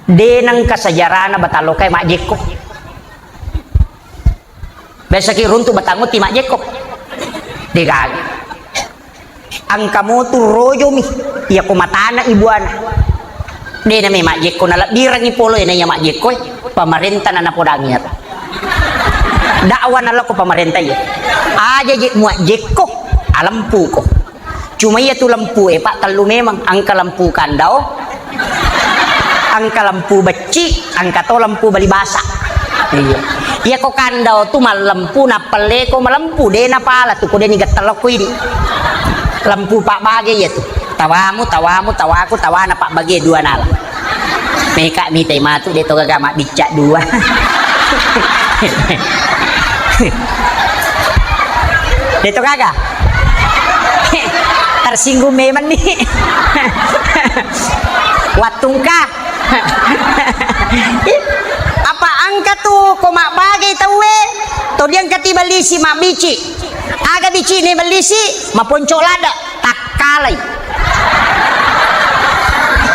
De nengka sejarahna batalloka e majjekko. Biasa ki runtu batang utti majjekko. De gaga. Angka motu rojomi, iya ko matana ibuana. De na me majjekko, nalebbirangi polo e na iya majjekko e, pamarenta na napodangi iyaro. Dakwa nalokko pamarenta iya. Aja je muajjekko, alempuko. Cuma iya tu lempu e, Pak, tellu memang. Angka lempu kandao, angka lempu becci, angka to lempu bali basa. Iya. Iya ko kandao tu mallempu, nappelleko malempu, de napala tu ko de ni gettelokko idi. Lempu pabbage iya tu. Tawamu, tawamu, tawaku, tawana pabbage dua nala. Meka mitai matu de to gaga mabbicca dua. De to gaga. Tersinggung memang ni. Wattungka. Apa engka tu ko mabbage tauwe, to diangkati ballisi mabbici. Aga bicine ballisi, maponco lada, takkalai.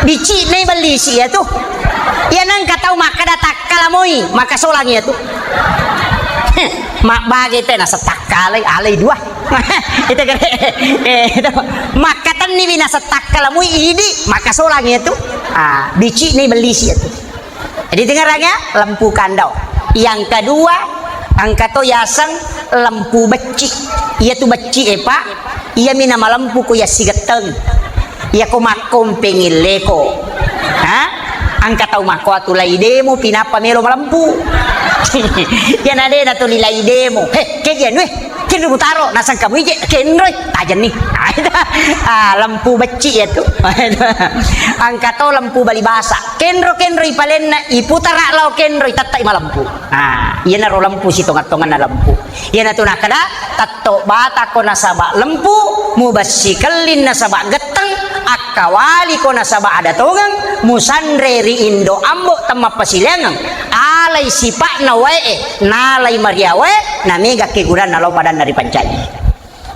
Bicine ballisi ya tu. Ya nengka tau makkada takkala moi, maka solang ya tu. Mabbage te nasa takkalai, alai dua. Itu kere. Eh, itu. Makkatenni wi nasa takkala moi idi, maka solang ya tu. Ah, bicine ballisi ya tu. Jadi dengarang ya, lempu kandau. Yang kedua, engka to yaseng lempu becci. Iya tu becci e, Pak. Iya mina malempu ko yassigetteng. Iya ko makkompeng illeko. Ha? Engka tau makko atu lai demo pinappa melo malempu. Iya na de na tuli lai demo. He, kegian weh. Kenro mutaro, nasang kamu ije, kenroi, tajenni. Ah, lempu becci ya tu. Engka to lempu bali basa. Kenro, kenroi palenna, iputara lao kenroi, tettai malempu. Ah, iyanaro lempu sitonga-tonganna lempu. Iyana tu nakkada, tetto bata ko nasaba lempu, mubessi kelling nasaba getteng, akkawali ko nasaba ada tongeng, musanre ri indo ambo temmappasileangeng, alai sipa'na wae e, nalai mariawae, namega kegunanna lao padanna ripancaji.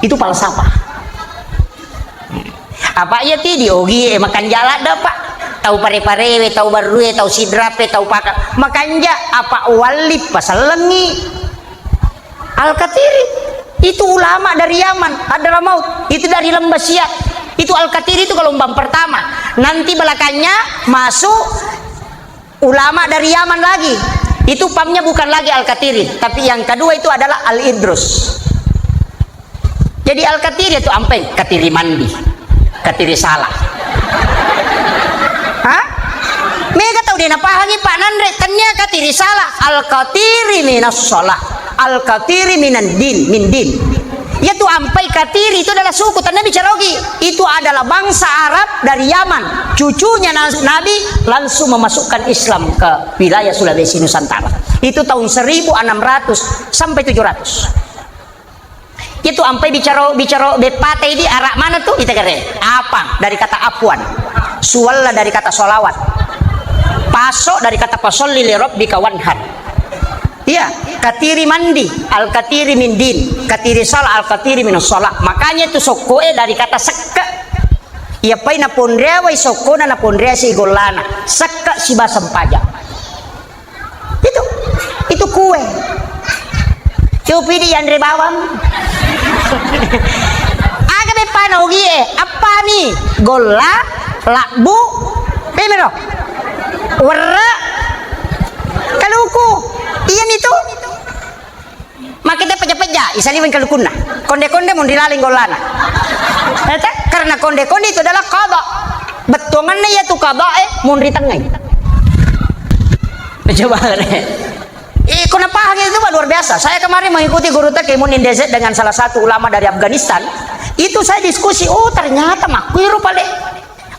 Itu falsafah. Apa iya ti diogi e makanja ladde, Pak? Tau pare-parewe, tau barrue, tau sidrape, tau paka. Makanja apa walli pasellengi. Al-Katiri itu ulama dari Yaman, Hadramaut. Itu dari Lembah Siap. Itu Al-Katiri itu gelombang pertama. Nanti belakangnya masuk ulama dari Yaman lagi. Itu pamnya bukan lagi Al-Katiri, tapi yang kedua itu adalah Al-Idrus. Jadi Al-Katiri itu ampai katiri mandi, katiri salah. Hah? Mega tau de napahangi Pak Nanre, tanya katiri salah. Al-Katiri minas salah. Al-Katiri minan din, min din. Yaitu ampai Katiri itu adalah suku, tanna bicara ogi. Itu adalah bangsa Arab dari Yaman. Cucunya Na-, Nabi langsung memasukkan Islam ke wilayah Sulawesi Nusantara. Itu tahun seribu enam ratus sampai tujuh ratus. Itu ampai bicara, bicara beppa te di Arab mana tu? Ita kere. Apa? Dari kata afwan. Suwalla dari kata salawat. Paso dari kata fasalli li rabbika wanhar. Iya, katiri mandi, al katiri min din, katiri salah, al katiri min salah. Makanya itu sokkoe dari kata sekke. Iya pai naponreawai sokkona, naponrea si gollana. Sekke siba sempaja. Itu, itu kue. Copi di yanre bawang. Aga beppana ogie, appami golla, labbu, pemero. Werre, kaluku. Iya mitu. Makita peja-peja, isaliweng kalukunna. Konde-konde mun rilaleng gollana. Eta, karena konde-konde itu adalah qada. Bettuanganna iya tu qada e mun ritengngai. Coba re. Eh, kau paham itu, Pak, luar biasa. Saya kemarin mengikuti guru Tekemun Indezet dengan salah satu ulama dari Afghanistan. Itu saya diskusi, oh ternyata makkuiru pale.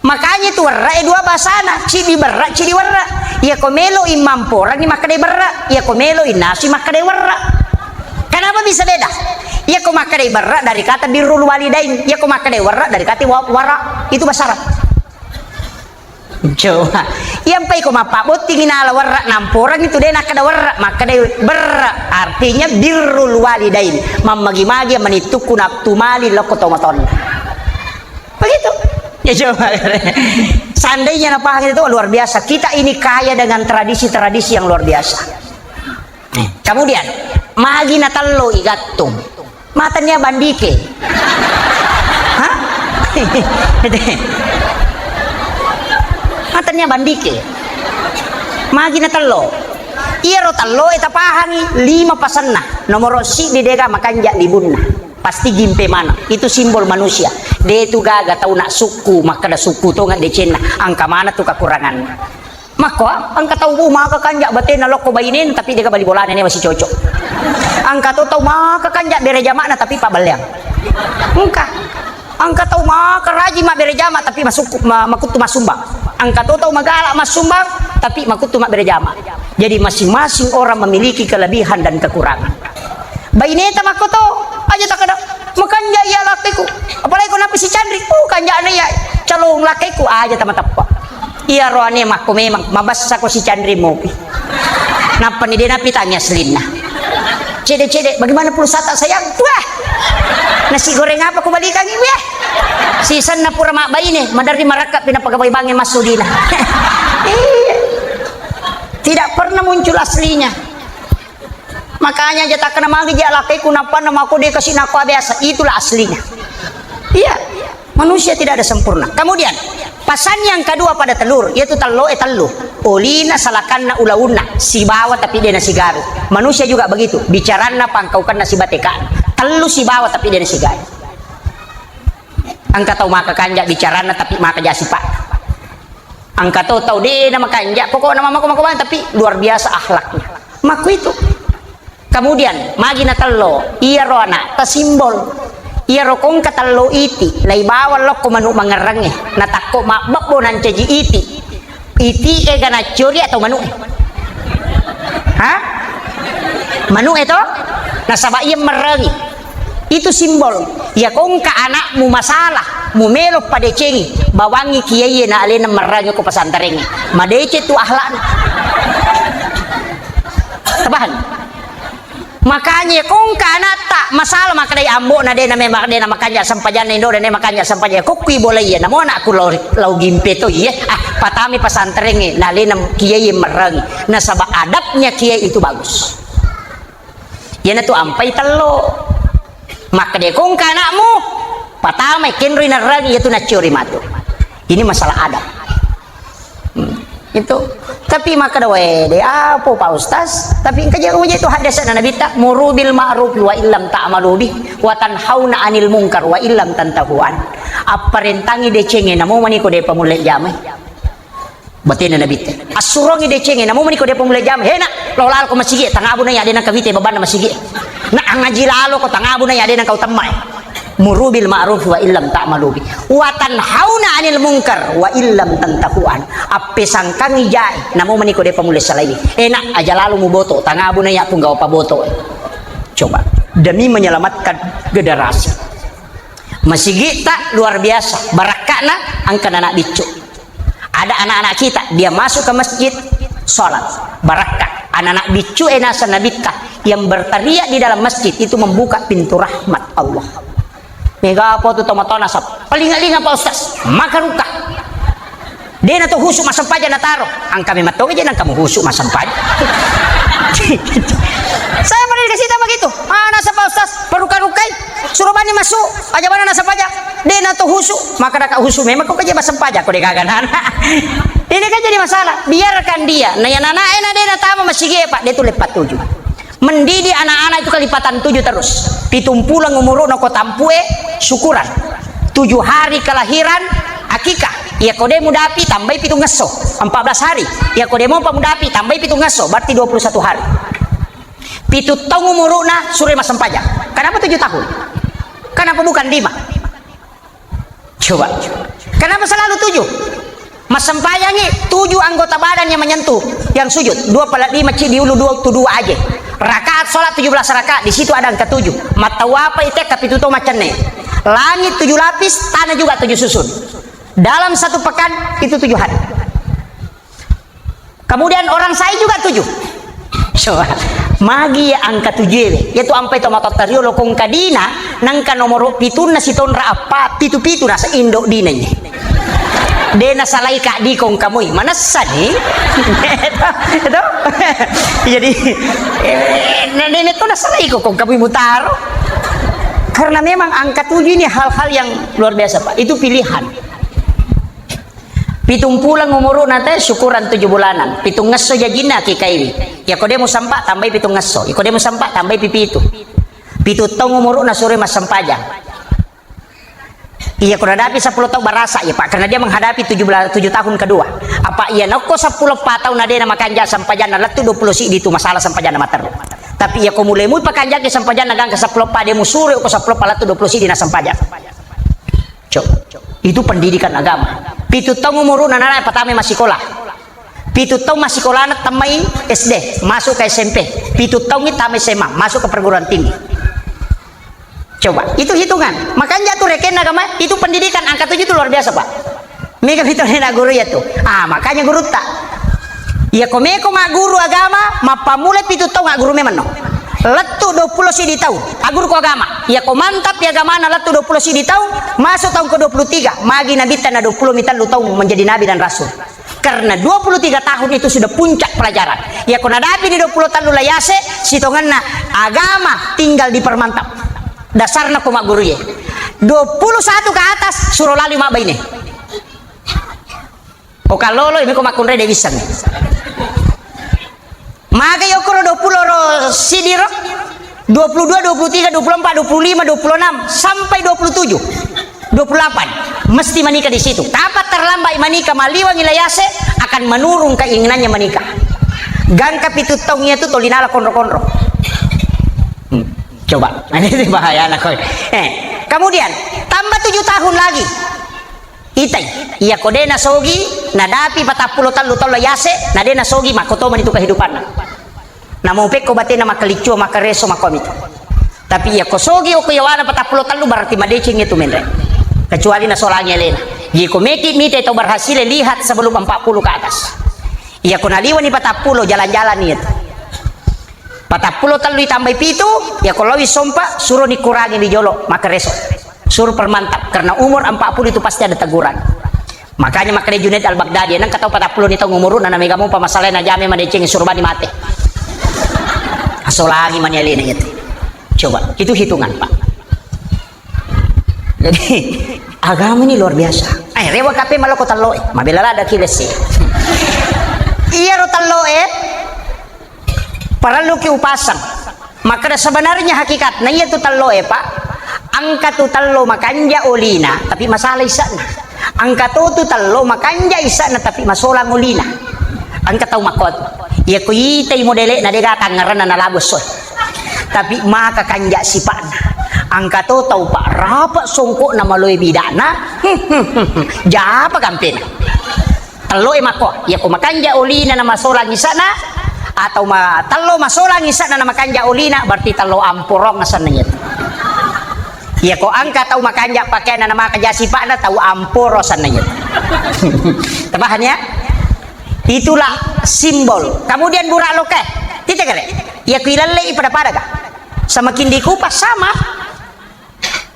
Makanya itu werra e dua bahasana, cidi berra, cidi werra. Iya ko melo imamporangi makkadai berra, iya ko melo innasu makkadai werra. Kenapa bisa beda? Iya ko makkadai berra dari kata birrul walidain, iya ko makkadai werra dari kata wa-, wara. Itu bahasa Arab. Coba. Iya mpai ko mappabbottingi nala werra namporang itu de nakkada werra, makkadai berra. Artinya birrul walidain. Mammagi-magi manittukku naptumali lokko tomatonna. Begitu. Ya coba. Seandainya napaham itu luar biasa. Kita ini kaya dengan tradisi-tradisi yang luar biasa. Kemudian, magi natello igattung. Matanya bandike. Hah? Matanya bandike. Magi natello. Iyaro tello e tapahangi lima pasenna. Nomoro siddi dega makanja libunna. Pasti gimpe mana. Itu simbol manusia. De tu gaga tau nak suku, makkada suku tonga decenna. Angka mana tu kekuranganna. Makko, engka tau bu maka kanja batena lokko bainena tapi dega bali bolana ne masih cocok. Engka to tau maka kanja bere jama'na tapi pabballeang. Engka. Engka tau maka rajin mabbere jama tapi masukku, ma-, makuttu massumbang. Engka to tau magala massumbang tapi makuttu mabbere jama. Jadi masing-masing orang memiliki kelebihan dan kekurangan. Baineta makko to, aja takkeda, "Makanja iya lakkeku." Apalagi ko nappi si Canri, "Uh, kanjana iya calong lakkeku," aja tamateppa. Iyaro ane makko memang, mabessa ko si Canri mopi. Nappani de napitangi aslinna. "Cede, cede, bagaimana pulsata sayang?" "Wah, nasi goreng apa ko balikangi?" "Wah, sisenna pura mabbaine, maderri marakka pinapagawai bange massudina." Iya. Tidak pernah muncul aslinya. Makanya aja takkena magi ja lakkeku nappanna mako de kasi nakko biasa. Itulah aslinya. Iya, manusia tidak ada sempurna. Kemudian, pesan yang kedua pada telur, yaitu tello e tellu. Olina salakanna ulaunna, sibawa tapi dena sigaru. Manusia juga begitu, bicaranna pangkaukanna sibateka. Tellu sibawa tapi dena sigaru. Engka tau maka kanja bicaranna tapi maka jasi pak. Engka to tau de na makanja, pokokna mamako-mako bang, tapi luar biasa akhlaknya. Makku itu. Kemudian, magi na tello, iyaro anak ta simbol. Iyaro kongka tello iti, lai bawang lokko manu mangerrange, natakko mabbebbo nancaji iti. Iti e ga naccori atau manu e? Ha? Manu e to? Nasaba iya merrangi. Itu simbol. Iya kongka anakmu masalah, mu melo padecengi, bawangi kiai na alena merrangi ko pesantrengnge. Madeceng tu akhlakna. Tabahan. Makanya kongka anatta masalah makkedai ambo na de na memang de na makanja sempajanna indo de na makanja sempajanna. Kokkui bola iya namo anakku lau, lau gimpe to iya. Ah, patami pesantrengnge na alena kiai merrangi. Nasaba adabnya kiai itu bagus. Iyanatu ampai tello. Makkeda kongka anakmu, patamai kenroi narrangi iyatu naccori matu. Ini masalah adab. Hmm, itu. Tapi makkeda wae de apa Pak Ustaz? Tapi engka je itu hadis na Nabitta, "Muru bil ma'ruf wa illam ta'malu bih, wa tanhauna 'anil munkar wa illam tantahu an." Apparentangi decengnge namo maniko de pamulle jamai. Batena Nabitta. Assurongi decengnge, namo maniko de pamulle jama. "He nak, lao lalo ko masigi, tangabu na iya de nangka wite babanna masigi. Nak angaji lalo ko tangabu na iya de nangka utemma e. Muru bil ma'ruf wa illam ta'malu bi. Wa tanhauna 'anil munkar wa illam tantahu an." Appesangkangi jae, namo maniko de pamulle salai. "Eh nak, aja lalo muboto, tangabu na iya punggawa paboto." Coba, demi menyelamatkan generasi. Masigitta luar biasa, barakka'na engka anak biccu. Ada anak-anak kita, dia masuk ke masjid, sholat, barakka. Anak-anak biccu e naseng Nabitta, yang berteriak di dalam masjid itu membuka pintu rahmat Allah. Mega apa tu tomatona sab-, palinga-linga Pak Ustaz, maka ruka. De na to husu massempajang nataro. Engka memang to je nang kamu husu massempajang. Saya pernah dikasih tahu begitu. Ah, naseng Pak Ustaz, paruka-rukai. Suruh bani masuk. Aja mana naseng pajak. De na to husu. Maka daka husu memang kok aja massempajang ko de gaga nana. Ini kan jadi masalah. Biarkan dia. Nah, yang anak enak de na tama masigi, Pak. De tu lepat tuju. Mendidik anak-anak itu kelipatan tujuh terus. Pitung pulang umuruna ko tampue syukuran. Tujuh hari kelahiran akikah. Iya ko de mudapi tambai pitung ngesso, empat belas hari. Iya ko de mopa mudapi tambai pitung ngesso, berarti dua puluh satu hari. Pitu taung umuruna sure massempajang. Kenapa tujuh tahun? Kenapa bukan lima? Coba. Kenapa selalu tujuh? Massempajangi tujuh anggota badan yang menyentuh, yang sujud. Dua pala lima ci diulu dua tu dua aja. Rakaat sholat tujuh belas rakaat, di situ ada angka tujuh. Mattawapa ite kapitu to macenne. Langit tujuh lapis, tanah juga tujuh susun. Dalam satu pekan itu tujuh hari. Kemudian orang sai juga tujuh. Coba. Magi ya angka tujuh ewe. Yaitu ampai to matotta riolo kongka dina, nangka nomoro pitunna sitonra appa, pitu-pitu nasa indo dina ini. De nasalai ka di kongka moi. Manessa ni. Itu. Jadi, eh, nenek itu nasalai ko kongka moi mutaro. Karena memang angka tujuh ini hal-hal yang luar biasa, Pak. Itu pilihan. Pitung pulang umuruna te syukuran tujuh bulanan. Pitung ngesso jajinna kikaiwi. Iya ko de musampa tambai pitung ngesso. Iya ko de musampa tambai pipitu. Pitu taung umuruna sure massempajang. Iya ko nadapi sepuluh taung barasa, iya Pak, karena dia menghadapi tujuh belas, tujuh tahun kedua. Apa iya nokko sepuluh pa taung na de na makanja sempajanna lettu dua puluh siddi tu masalah sempajanna materru. Tapi iya ko mulai mui pakanjaki sempajanna gangka sepuluh pa de musure ko sepuluh pa lettu dua puluh siddi na sempajang. Coba. Itu pendidikan agama. Pitu taung umuruna nana patama massikola. Pitu taung massikolana tammai S D, masuk ke S M P. Pitu taung tama S M A, masuk ke perguruan tinggi. Coba, itu hitungan. Makanya tu rekenna agama, itu pendidikan angka tujuh itu luar biasa, Pak. Mega pitu na guru ya tu. Ah, makanya gurutta. Iya ko meko magguru agama, mappammula pitu taung agguru memang no. Lettu dua puluh sidi taung, agguru ko agama. Iya ko mantap ya agamana lettu dua puluh sidi taung, masuk taung ke dua puluh tiga, magi nabitta na dua puluh mi tellu taung menjadi nabi dan rasul. Karena dua puluh tiga tahun itu sudah puncak pelajaran. Iya ko nadapi ni dua puluh tellu layase, sitongenna agama tinggal dipermantap. Dasarna ko magguru ye. Dua puluh satu ke atas, suro lali mabbaine. Ko kallolo, imi ko makkunrai de' wisseng. Maga yokoro dua puluh ro sidiro, dua puluh dua, dua puluh tiga, dua puluh empat, dua puluh lima, dua puluh enam, sampai dua puluh tujuh, dua puluh delapan. Mesti menikah di situ. Kapan terlambat menikah, maliwangi layase, akan menurun keinginannya menikah. Gangka pitu taung itu toli nala konro-konro. Hmm, coba. Ini bahaya anak kau. Eh, kemudian tambah tujuh tahun lagi. Itai, iya ko de' nasogi, nadapi patappulo tellu taung layase, na de' nasogi, makko tomani tu kehidupanna. Namo pekko batena makkaliccu, makkareso, makkomi tu. Tapi iya ko sogi okko yawana patappulo tellu, berarti madeceng itu menre. Kecuali nasolangi alena. Jadi ko meki mita tau berhasil, lihat sebelum empat puluh ke atas. Iya ko naliwani patappulo, jalan-jalan itu. Patappulo tellu itambai pitu, ya ko lawi sompa, suro ni kurangi di jolo, makkareso. Suro permantap, karena umur empat puluh itu pasti ada teguran. Makanya makkeda Junaid Al-Baghdadi, nang katau patappulo ni taung umuruna, na mega mopa masalahna jame madeceng suro bani mate. Asolangi mani alena itu. Coba, itu hitungan, Pak. Jadi, agama ini luar biasa. Eh, rewa kape maloko tello, eh. Mabela lada ki lesi. Iya ro tello, eh. Parelluki upasang. Makkeda sebenarnya hakikatna iya tu tello e, Pak. Engka tu tello makanja olina, tapi masalah isa'na. Engka to tu tello makanja isa'na, tapi masolang olina. Engka tau makkuatu. Iya ko itai modele'na de' gaga tangngeranna nalabo esso. Tapi maka kanja sipa'na. Engka to tau, Pak, rapa songko'na maloe bida'na. Japa gampena. Tello e makko, iya ko makanja olina na masolang isa'na, atau ma-, tello masolang isa'na na makanja olina, berarti tello amporong asenna iya tu. Iya ko engka tau makanja pakeanna na makanja sipa'na, tau amporo asenna iya tu. Tapahang ya? Itulah simbol. Kemudian burak loka. Tite kale? Iya ko ilallei pada-pada ga? Semakin dikupas sama.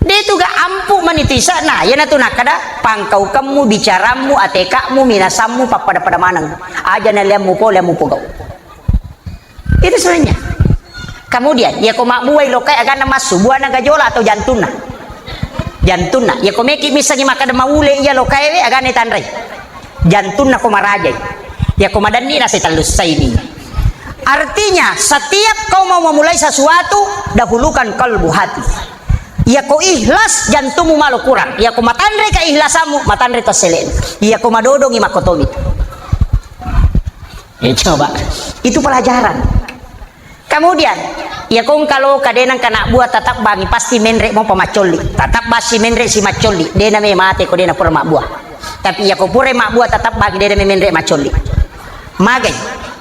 De' tu ga ampu mani tu isa'na, iyanatu nakkeda, pangkaukemmu, bicarammu, ateka'mu, minasammu, pappada-pada maneng. Aja na liammu pole, liammu pogau. Itu sebenarnya. Kemudian, iya ko mabbuai lokae aganna massu, buana gajola atau jantunna? Jantunna. Iya ko meki missengi makkeda maule iya lokae we, aganna tanrai? Jantunna ko marajai. Iya ko madanni na setellu saini. Artinya, setiap kau mau memulai sesuatu, dahulukan kalbu, hati. Iya ko ikhlas, jantummu malo kurang. Iya ko matanre keihlasammu, matanre tassele'na. Iya ko madodongi makkotomi. Eh, coba. Itu pelajaran. Kemudian, iya ko engka loka de' nengka nabbua, tatabbangi, pasti menre' mopa maccolli. Tatabba si menre' si maccolli, de' name mate ko de' napura mabbua. Tapi iya ko pura mabbua, tatabbangi, de' name menre' maccolli. Magai,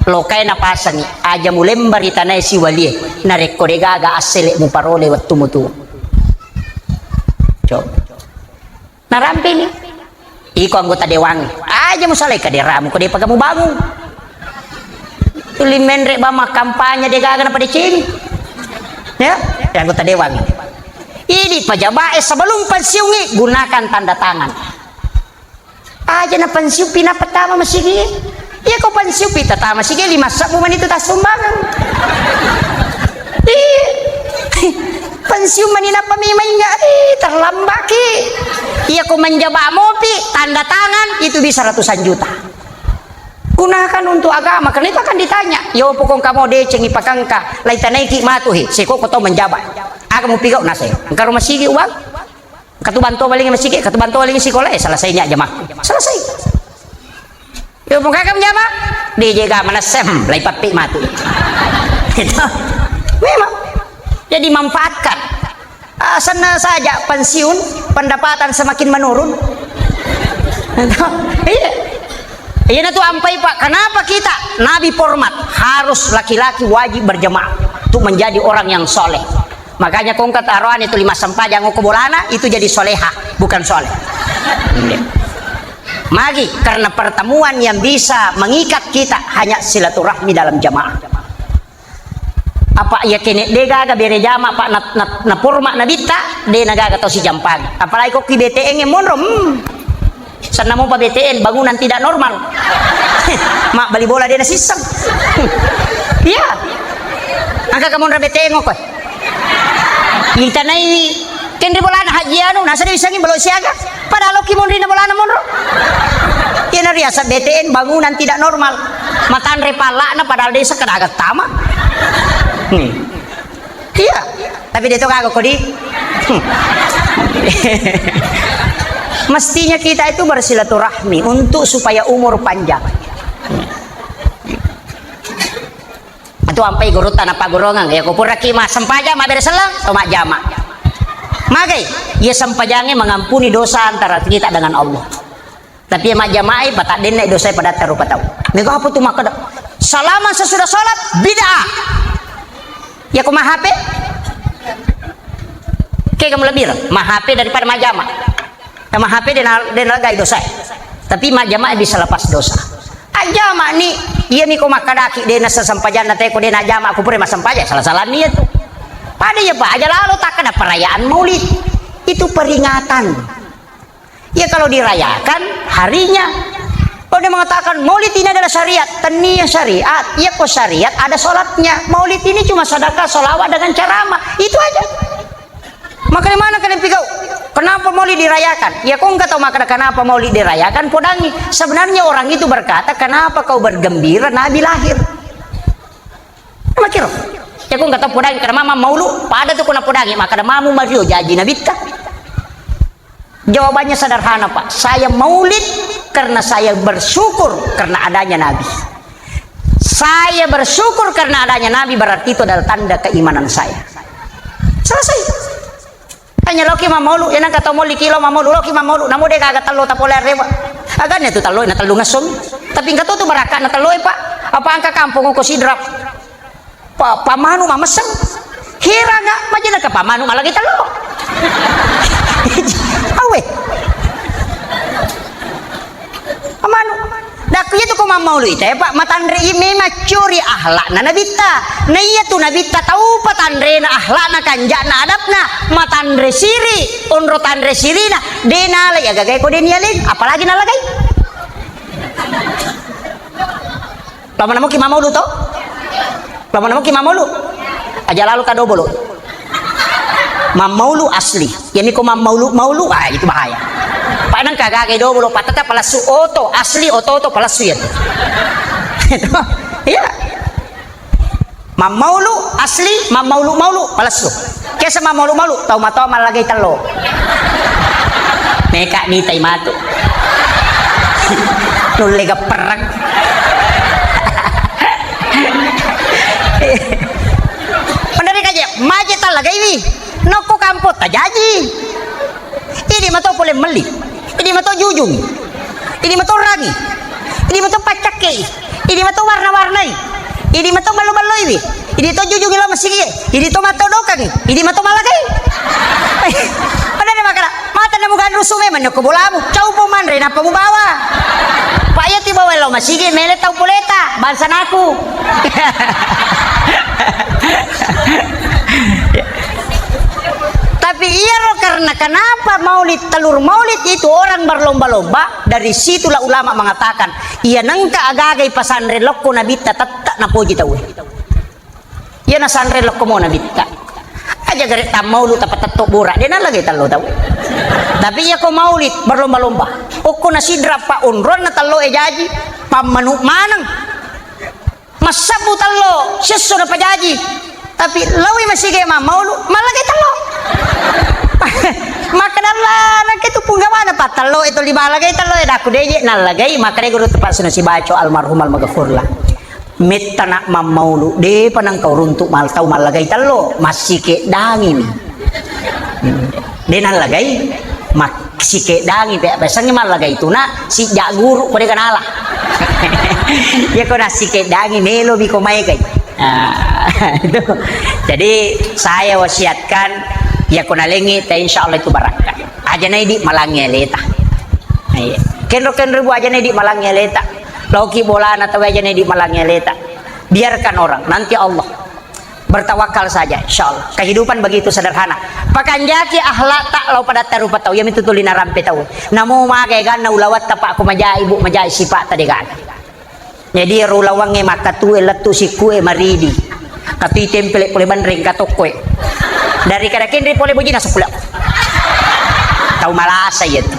lokae napasangi, aja mulemba ri tanae siwalie, narekko de' gaga assele' muparole wettu mutu. Coba. Narampini. Iko anggota dewan. Aja musalai kaderamu, ko de' paga mubangung. Tuli menre' bang makkampanye de' gaga napadecengi. Ya, anggota dewan. Idi pajabae sebelum pensiungi gunakan tanda tangan. Aja na pensiun pi nappa tama masigi. Iya ko pensiun pi tatama masigi, lima sebbu mani tu tassumbangan. Iya. Pensiun mani nappa memang iya, ih, terlambaki. Iya ko menjaba mopi, tanda tangan, itu bisa ratusan juta. Gunakan untuk agama, karena itu akan ditanya. Yo pokong kamu decengi pakangka, lai tanaiki matu he, seko ko tau menjabat. Aga mupigau naseng. Engka rumah sigi uang? Katubanto baling masigi, katubanto baling sikola, eh, selesainya jamaah. Selesai. Yo, buka kam jamaah. Di jega mana sem, lai papi matu. Itu. Memang. Jadi manfaatkan. Asanna saja pensiun, pendapatan semakin menurun. Iya. Iya, na tu ampai, Pak. Kenapa kita Nabi format harus laki-laki wajib berjamaah untuk menjadi orang yang soleh? Makanya kongkat aroan itu lima sempajang ko bolana itu jadi soleha, bukan soleh. Iya. Magi, karena pertemuan yang bisa mengikat kita hanya silaturahmi dalam jamaah. Apa iya kene de gaga bere jama, Pak, na, na, na format Nabitta, de na gaga tau sijampang. Apalagi ko ki B T N e monro, hmm. Sanna mopa B T N, bangunan tidak normal. Mak bali bola de na sisseng. Iya. Angka kamu B T N ko. Itanai kenri bolana Haji anu, nasa de wisangi belo siaga. Padahal oki monri na bolana monro. Iya na riasa B T N, bangunan tidak normal. Matanre pallakna padahal desa kada gaga tama. Nih. Iya. Tapi de to gaga kodi. Hmm. Mestinya kita itu bersilaturahmi untuk supaya umur panjang. Itu ampai gurutta napaggurungeng. Ya, kupuraki ma sempajang, mabbere selleng, to majjama. Magai, ya sempajangnge mengampuni dosa antara kita dengan Allah. Tapi ya majjamai, pataddenna dosa padatta rupa tau. Mega apa tu makkeda, salaman sesudah sholat, bid'ah. Ya, ko ma H P? Kega mulebir, ma H P daripada majjama. Sama H P de na, de nalegai dosa. Tapi majjama bisa lepas dosa. Ajjama ni, iya mi ko makkadaki de na sesempajanna te ko de na jama ku pura massempajang, salah-salah niat tu. Pada iya, Pak, aja lalo takkada perayaan Maulid. Itu peringatan. Ya kalau dirayakan harinya. Kalau dia mengatakan Maulid ini adalah syariat, tania syariat. Iya ko syariat ada sholatnya. Maulid ini cuma sedekah, sholawat dengan ceramah. Itu aja. Makanya mana kalian pikau? Kenapa Maulid dirayakan? Ya, kau enggak tahu makna kenapa Maulid dirayakan, podangi. Sebenarnya orang itu berkata, "Kenapa kau bergembira Nabi lahir?" Makiro. Ya, kau enggak tahu podangi karena mama maulu, pada tu kena podangi, maka ada mamu mario jaji Nabi ta. Jawabannya sederhana, Pak. Saya maulid karena saya bersyukur karena adanya Nabi. Saya bersyukur karena adanya Nabi, berarti itu adalah tanda keimanan saya. Selesai. Hanya loki mamolu, ya nang kata moli kilo mamolu, loki mamolu, namo de kaga tello tapole arewa. Agane tu tello, na tellu ngasong. Tapi engka tu barakka na tello, Pak. Apa angka kampung ko Sidrap? Pa-, pamanu mameseng. Hiranga, majina ke pamanu malagi tello. Awe. Amanu. Dakku iya tu ko mammaulu ita ya, Pak, matanre i memang curi akhlakna Nabitta. Na iya tu Nabitta tau patanrena akhlakna, kanjakna, adabna, matanre siri, onro tanre sirina, de nala iya gagai ko de nialeng, apalagi nalagai. Lama namuki mammaulu to? Lama namuki mammaulu? Aja lalu tadobolo. Mammaulu asli. Iya mi ko mammaulu-maulu, ah, itu bahaya. Pak, nang kagaga dobolo, patata palassu oto, asli oto-oto palassu ya. Iya. Mammaulu asli, mammaulu-maulu palassu. Kesa mammaulu-maulu, tau matoa mallagai tello. Meka nitai matu. Nulle gapperang. Pandari kaje, maje tallagaiwi. Nokko kampotta jaji. Idi mato pole melli. Idi mato jujung. Idi mato rangi. Idi mato paccakkei. Idi mato warna-warnai. Idi mato ballo-balloiwi. Idi to jujungi lo masigie. Idi to mato dokangi. Idi mato malagai. Pada de makana, mata na muganrusu memang nokko bolamu. Cau po manre napa mubawa. Pak iya ti bawa lo masigi mele tau poleta. Bangsa naku. Tapi iyaro karena kenapa maulid, telur maulid itu orang berlomba-lomba, dari situlah ulama mengatakan, iya nengka agagai pasanre lokko nabitta tettak napoji tauwe. Iya nasanre lokko mo nabitta. Aja gare tammaulu tapatetto bora, de nalagai tello tau. Tapi iya ko maulid berlomba-lomba. Okko na sidra pa onronna tello e jaji, pammanu maneng. Massabbu tello, siesso napajaji. Tapi lawi masige mammaulu, mallagai tello. Makkadalla, nangke tu punggawana pa tello, itu lima lagai tello, ya daku deje, nallagai, makkadai guru tepat suna sibaco almarhum almaghfurlah. Metta nak mammaulu, depa nangka uruntuk mal tau mallagai tello, massike dangimi. De nallagai, mak-, sikeddangi pe, pesangi mallagai tuna, sijak guru ko de kanala. Ya ko nassikeddangi, melo mi ko mai kai. Ah, itu. Jadi, saya wasiatkan, ya ko nalengi, teh, insya Allah itu barakah. Aja na idi malangi aleta. Iya. Kenro-kenro bu aja na idi malangi aleta. Lauki bolana tau aja na idi malangi aleta. Biarkan orang, nanti Allah. Bertawakal saja, insya Allah. Kehidupan begitu sederhana. Pakanjaki akhlak tak lau pada tarupa tau. Iya mitu tuli narampe tau. Namo maga ganna ulawatta pak ko majai bu majai sipak tadi gaga. Jadi ro ulawangnge makkatue lettu sikkue maridi. Katui tempele pole banreng katokkoe. Dari kada kenri pole bojina seppulo. Tau malasa iya tu.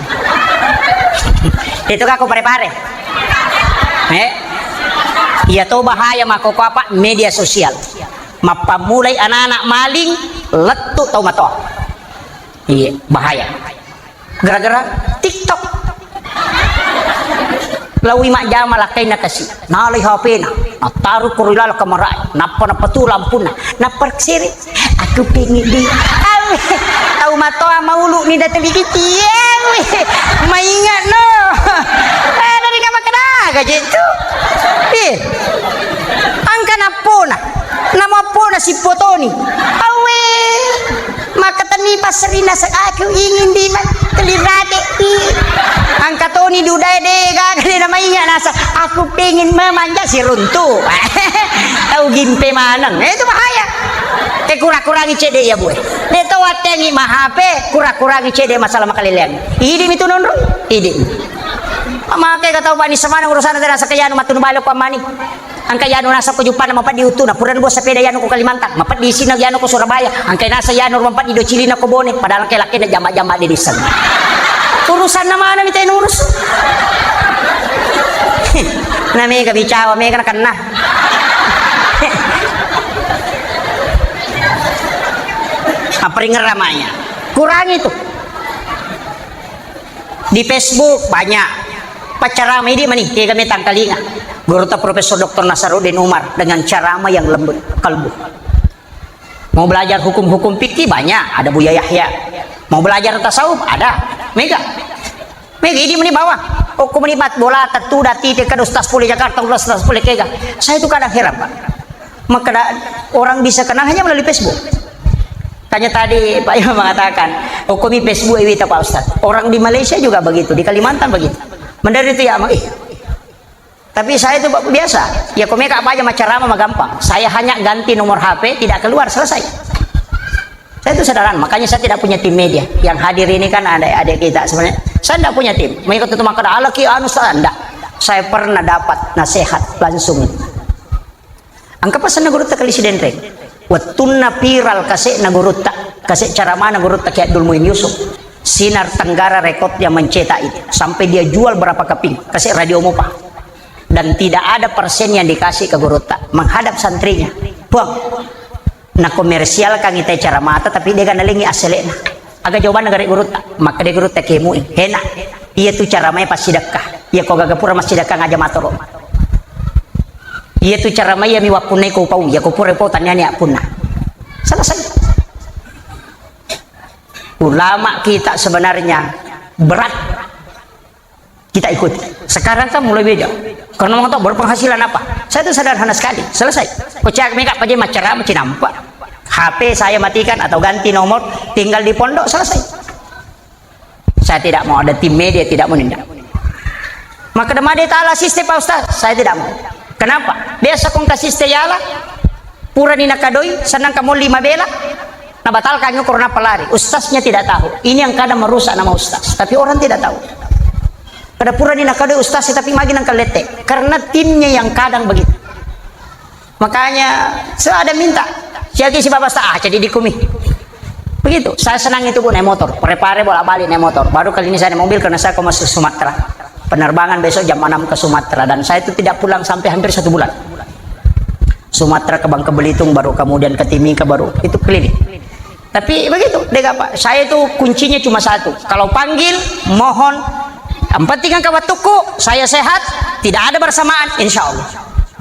Itu kako pare-pare. Eh? Iya to bahaya makkoko apa media sosial. Mappammulai anak-anak maling, lettu tau matoa. Iya, bahaya. Gara-gara TikTok. Lawi majjama lakkainna kasi. Nalai H P-na. Nattaru ko ri laleng kamarae. Nappa nappa tu lampunna. Nappa siri. Aku pengen di. Awe. Tau matoa maulu ni datang di kiki. Awe. Maingat no. Eh, dari nama kedaga je tu. Eh. Angka nappona. Nama appona sipotoni. Awe. Maka tenni passerina sa-, aku ingin di ma-, telirate. Ih. Angka toni dudae de gaga de na mainga nasa. Aku pengen memanja siruntu. Tau gimpe maneng. Eh, itu bahaya. Eh, kura-kurangi cede ya, Bu. De to wattengi ma H P, kura-kurangi cede masalah makalelean. Idi mitu nonro. Idi. Maka kata bani semana urusan ada rasa kayanu matunu balo pamani. Angka yanu nasa ko Jupana mapeddi utuna, purana buah sepeda yanu ko Kalimantan, mapeddi isina yanu ko Surabaya, angka nasa yanu mapeddi docilina ko Bone, padahal ke lakkena jamba-jamba di desa. Urusanna mana mita urus? Na mega bicawa, mega na kenna. Apa ringerramanya? Kurangi itu. Di Facebook banyak. Paccarama idi mani, kega metang kalinga. Gurutta Profesor Doktor Nasaruddin Umar dengan carama yang lembut kalbu. Mau belajar hukum-hukum fikih banyak, ada Buya Yahya. Mau belajar tasawuf ada. Mega. Mega idi mani bawang. Okko mani mat bola tetu dati te kada ustaz pole Jakarta, ustaz pole kega. Saya itu kadang heran, Pak. Maka orang bisa kenal hanya melalui Facebook. Tanya tadi Pak Imam mengatakan, "Hukumi Facebook iwita Pak Ustaz." Orang di Malaysia juga begitu, di Kalimantan begitu. Menderita ya, Mak. Ih. Tapi saya itu biasa. Ya, komeka apa aja macarama mah gampang. Saya hanya ganti nomor H P, tidak keluar, selesai. Saya itu sederhana, makanya saya tidak punya tim media. Yang hadir ini kan adik-adik kita sebenarnya. Saya tidak punya tim. Mengikut itu maka ada lagi anu saya enggak. Saya pernah dapat nasihat langsung. Engka pasenna gurutta Kali Sidenreng. Wettunna viral kase'na gurutta, kase' caramana gurutta Kiai Abdul Muin Yusuf. Sinar Tenggara Record yang mencetak itu. Sampai dia jual berapa keping, kase' Radio Mopa. Dan tidak ada persen yang dikasih ke gurutta. Menghadap santrinya. Puang, nakomersialkan ita caramata, tapi de' ga nalengi assele'na. Aga jawabanna gare' gurutta? Makkeda gurutta kemui. Hena. Iya tu cara mai passidekka. Iya ko gaga pura massidekka ngaja matoro. Iya tu cara mai iya mi wappunnai ko pau. Iya ko pura pau taniani appunna. Selesai. Ulama kita sebenarnya berat kita ikuti. Sekarang kan mulai beda. Karena mau tahu berpenghasilan apa? Saya itu sederhana sekali. Selesai. Kocak mega paje macara cinampa. H P saya matikan atau ganti nomor, tinggal di pondok, selesai. Saya tidak mau ada tim media, tidak mau nindak. Maka demade tala asiste Pak Ustaz, saya tidak mau. Kenapa? Biasa kong kasiste yala, purani nakadoi, senang kamu lima bela, nabatalkan ngukur napa lari. Ustaznya tidak tahu. Ini yang kadang merusak nama ustaz. Tapi orang tidak tahu. Kada purani nakadoi ustaz, tapi magi nang kalete. Karena timnya yang kadang begitu. Makanya, saya ada minta. Siagi si Bapak Ustaz, ah, jadi dikumi. Begitu. Saya senang itu, Bu, naik motor. Pare-pare bolak-balik naik motor. Baru kali ini saya naik mobil karena saya mau masuk Sumatera. Penerbangan besok jam enam ke Sumatera. Dan saya itu tidak pulang sampai hampir satu bulan. Sumatera ke Bangka Belitung, baru kemudian ke Timika, baru itu keliling. Tapi begitu, deh, Pak. Saya itu kuncinya cuma satu. Kalau panggil, mohon. Yang penting kan waktuku, saya sehat, tidak ada bersamaan, insya Allah.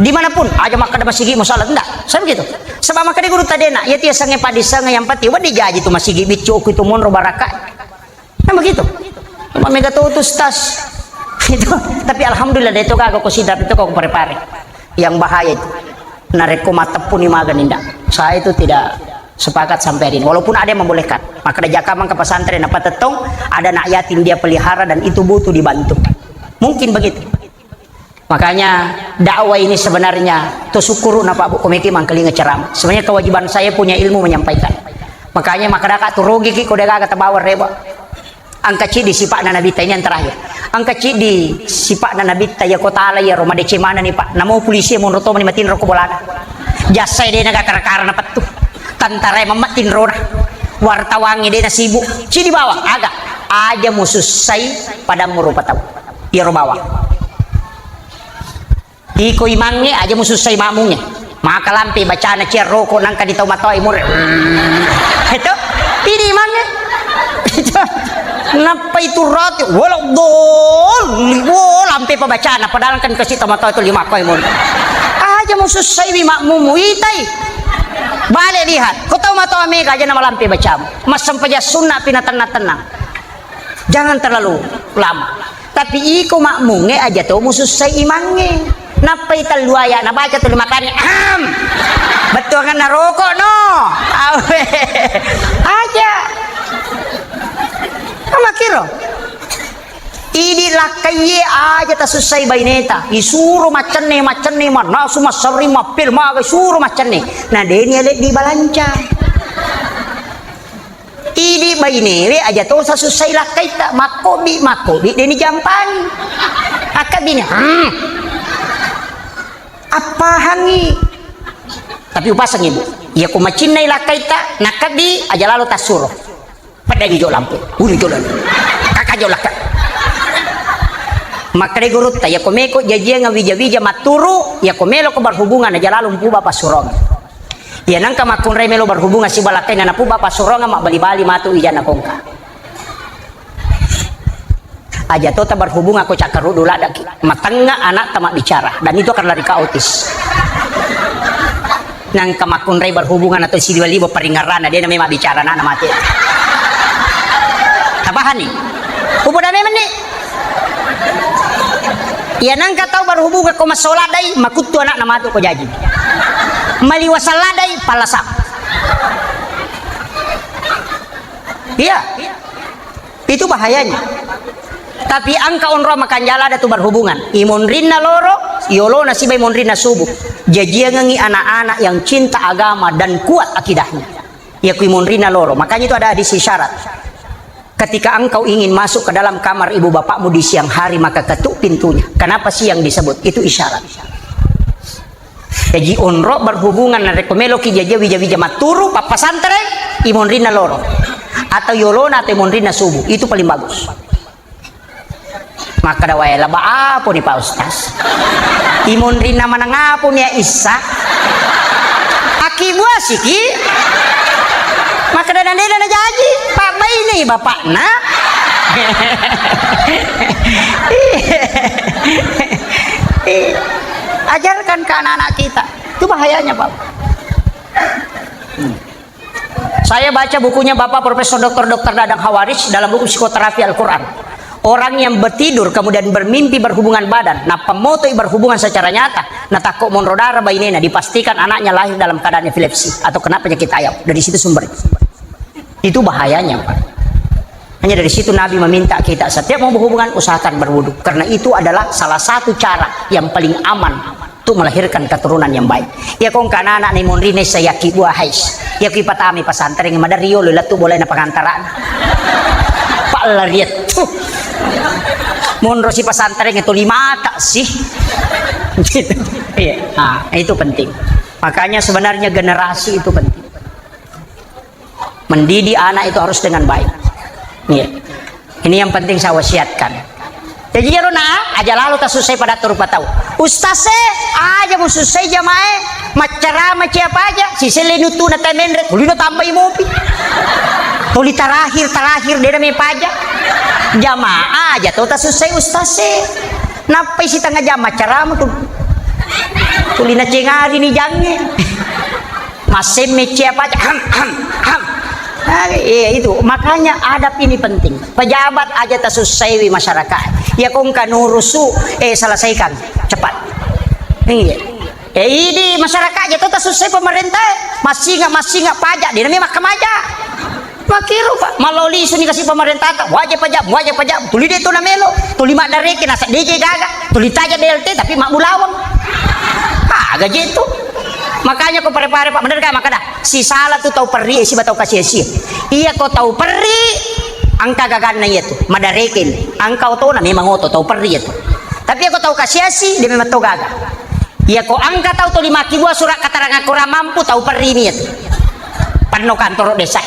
Dimanapun, aja makkeda masigi masalah, ndak. Saya begitu. Sebab makkeda guru tadi nak, ya tiasange padisang yang penting, wadi jaji tu masigi biccu ku itu monro baraka. Nah begitu. Cuma mega tu, tu stas. Itu. Tapi alhamdulillah, dia itu kagak aku sidap, itu kagak aku pare-pare. Yang bahaya itu. Narekko mateppuni magani ndak. Saya itu tidak sepakat sampai hari ini. Walaupun ada yang membolehkan. Maka ada jaka mangka pesantren apa tetong, ada anak yatim dia pelihara dan itu butuh dibantu. Mungkin begitu. Makanya dakwah ini sebenarnya to syukuru na Pak Bu komeki mangkelinga ceramah. Sebenarnya kewajiban saya punya ilmu menyampaikan. Makanya maka daka tu rugi ki ko de gaga tabawa reba. Engka ciddi sipa'na Nabitta ini yang terakhir. Engka ciddi sipa'na Nabitta ya kota la ya Roma dece mana nih Pak. Namo polisi monro to mani matinro ko bolana. Jasai de naga kara-kara na pettu. Tantara mamma tinrona. Wartawan de na sibuk. Ciddi bawang aga. Aja musussai padammu rupa tau. Iyaro bawang. Iko imangnge aja musussai makmungnge. Maka lampe bacana cia roko nangka di tau matoa imure. Itu ini imangnge. Nappa itu roti, walau doli, wo lampe pabacana padahal kan kasi tau matoa itu lima koi mun. Aja musussai wi makmummu itai. Balik lihat, ko tau matoa mega aja nama lampe bacamu. Massempajang sunna pina tenang-tenang. Jangan terlalu lama. Tapi iko makmungnge aja to musussai imangnge. Nappai tellu ayat nabaca tuli makani. Ahem. Bettuanganna rokok no. Awe. Aja. Makiro. Idi lakkaiye aja tasussai baineta. Isuro maccenne, maccenne, mannasu, massarri, mappil, maga, isuro maccenne. Na deni ale di balanca. Idi bainewe aja to sasussai lakkaitta, makkobi, makkobi deni jampangi. Akka bini, hmm. Appahangi. Tapi upasang ibu. Iya ko macinnai lakkaitta, nakkabi aja lalo tassuro. Pedangi jo lampu. Ulu jo lalu. Kaka jo lakka. Makkeda gurutta, iya ko meko jajiang wija-wija matturu, iya ko melo ko berhubungan aja lalo mpuba passurong. Iya nangka makkunrai melo berhubungan sibalakkainna napuba passurongan mabbali-bali matu ijana kongka. Aja to ta berhubungan ko cakkaruddu ladaki. Matengnga anak ta mabbicara dan itu akan lari ka autis. Nangka makkunrai berhubungan atau sidiwa-liwa paringerrana dia namanya mabbicara anak mati. Tapahani? Upoda memang ni. Iya nangka tau berhubungan ko masola dai makuttu anakna matu ko jaji. Maliwasa ladai palasa. Iya. Itu bahayanya. Tapi angka onro makanjala ada tu berhubungan. Imonrinna loro, yolona sibai monrinna subuh. Jajiangengi anak-anak yang cinta agama dan kuat akidahnya. Ya kui monrinna loro. Makanya itu ada hadis isyarat. Ketika engkau ingin masuk ke dalam kamar ibu bapakmu di siang hari, maka ketuk pintunya. Kenapa siang disebut? Itu isyarat. Jaji onro berhubungan narekko meloki jaji wija-wija matturu pappasantere, imonrinna loro. Atau yolona atau imonrinna subuh. Itu paling bagus. Makkeda wae laba apo ni Pak Ustaz? Imonrinna maneng apo ni issa? Aki buasiki? Makkeda nandena na jaji, Pak Baini bapakna. Ajarkan ke anak-anak kita. Itu bahayanya, Pak. Saya baca bukunya Bapak Profesor Doktor Doktor Dadang Hawaris dalam buku Psikoterapi Al-Quran. Orang yang bertidur kemudian bermimpi berhubungan badan, nappa motoi berhubungan secara nyata, natakko monro darah bainena, dipastikan anaknya lahir dalam keadaan epilepsi atau kena penyakit ayam. Dari situ sumber. Itu bahayanya, Pak. Hanya dari situ Nabi meminta kita setiap mau berhubungan usahakan berwudu. Karena itu adalah salah satu cara yang paling aman untuk melahirkan keturunan yang baik. Ya kong kana anak ni monri ne saya ki buah hais. Ya ki patami pasantren madari yo latu boleh na pengantaran. Pak lariat tuh. Monro si pasantren itu lima tak sih. Gitu. Iya. Nah, itu penting. Makanya sebenarnya generasi itu penting. Mendidik anak itu harus dengan baik. Iya. Ini yang penting saya wasiatkan. Jadi jero na aja lalu tak susah pada turpa tahu. Ustaz e, aja mu susah jamae, macerama siapa aja, si sele nutu na temenre, kulino tambai mopi. Tuli terakhir terakhir dia namanya paja. Jamaah aja tuh tak susah ustaz e. Nappai si tengah jam macerama tuh. Tuli nacengari ni jange. Massemme cia paja. Ham, ham, ham. Ah, iya itu. Makanya adab ini penting. Pejabat aja tasussaiwi masyarakat. Ya kongka nurusu, eh, selesaikan cepat. Iya. Eh, idi masyarakat aja tuh tasussai pemerintah. Massinga, massinga pajak. Dia namanya makkamaja. Makkiro, Pak, mallau lisu ni kasi pemerintah ta, wajib pajak, wajib pajak, tuli de tu namelo, tuli maddareke nasa D J gaga, tuli taja B L T tapi mabbulawang. Aga je tu. Makanya ko pare-pare, Pak, bener gak makada? Si salah tu tau perri, eh, siba tau kasi-asi. Iya ko tau perri, angka gaganna iya tu, maddareke ni. Angka otona memang oto tau perri iya tu. Tapi iya ko tau kasi-asi, dia memang to gaga. Iya ko angka tau tuli makkibua surat keterangan kurang mampu, tau perri ni iya tu. Panno kantoro desa.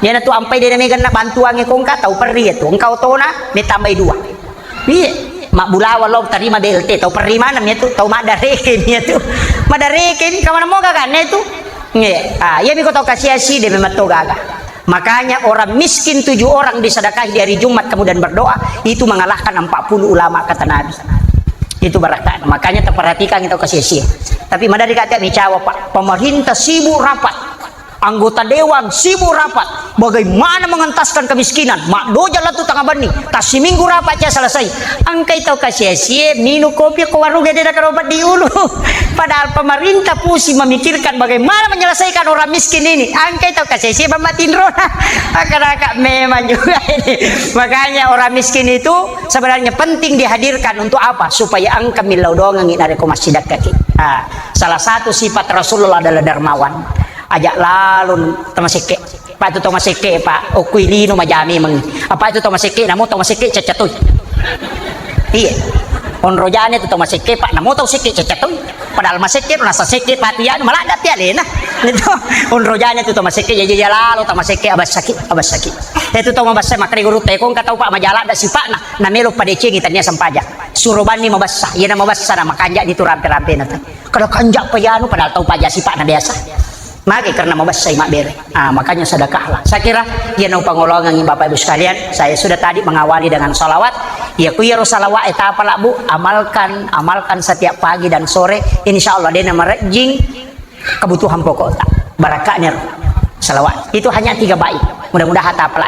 Iyana tu ampai dena meganna bantuangnge kongka tau perri iya tu. Engka otona me tambai dua. Iya, mabbulawa lo tarima B L T, tau perri maneng iya tu, tau maddareke ni iya tu. Maddareke ni kamana moga kan iya tu. Nge, ah, iya miko tau kasi-asi de memang to gaga. Makanya orang miskin tujuh orang disedekahi di hari Jumat kemudian berdoa, itu mengalahkan empat puluh ulama kata Nabi. Itu barakah. Makanya terperhatikan kita kasi-asi. Tapi madari kata micawa, Pak. Pemerintah sibuk rapat. Anggota dewan sibuk rapat. Bagaimana mengentaskan kemiskinan? Mak doja latu tengah bani. Tas seminggu rapat aja selesai. Angkai tau kasi-asie, minum kopi ko warung gede dah kalau di ulu. Padahal pemerintah pusing memikirkan bagaimana menyelesaikan orang miskin ini. Angkai tau kasi-asie bamba tinro. Akadaka memang juga ini. Makanya orang miskin itu sebenarnya penting dihadirkan untuk apa? Supaya engka millau dongangi nareko massidakkaki. Ah, salah satu sifat Rasulullah adalah dermawan. Ajak lalun tamasekke. Pak tu tau masekke, Pak. Okui lino majami meng. Apa itu tau masekke? Namo tau masekke cacatoi. Iya. Onrojane tu tau masekke, Pak. Namo tau sekke cacatoi. Padahal masekke, nasa sekke, Pak, tianu maladda pialena. Itu onrojane tu tau masekke, jaji jalalo tau masekke, abassaki, abassaki. Itu tau mabassa makre guru tekong katau, Pak, majaladda sipakna. Namelo padecengi tania sempaja. Suro banni mabassa. Iyana mabassa na makanja ni tu rampe-rampena tu. Kada kanja pa iyanu, padahal tau paja sipakna biasa. Mage karena mabassai mabbere. Ah, makanya sedekahlah. Saya kira, iya nau pangolongangi Bapak Ibu sekalian, saya sudah tadi mengawali dengan salawat. Ya, ku iyaro salawat, eh, tapala, Bu, amalkan, amalkan setiap pagi dan sore. Insya Allah, dena marejjing kebutuhan pokok tak. Barakahnya salawat. Itu hanya tiga bait. Mudah-mudahan tapala.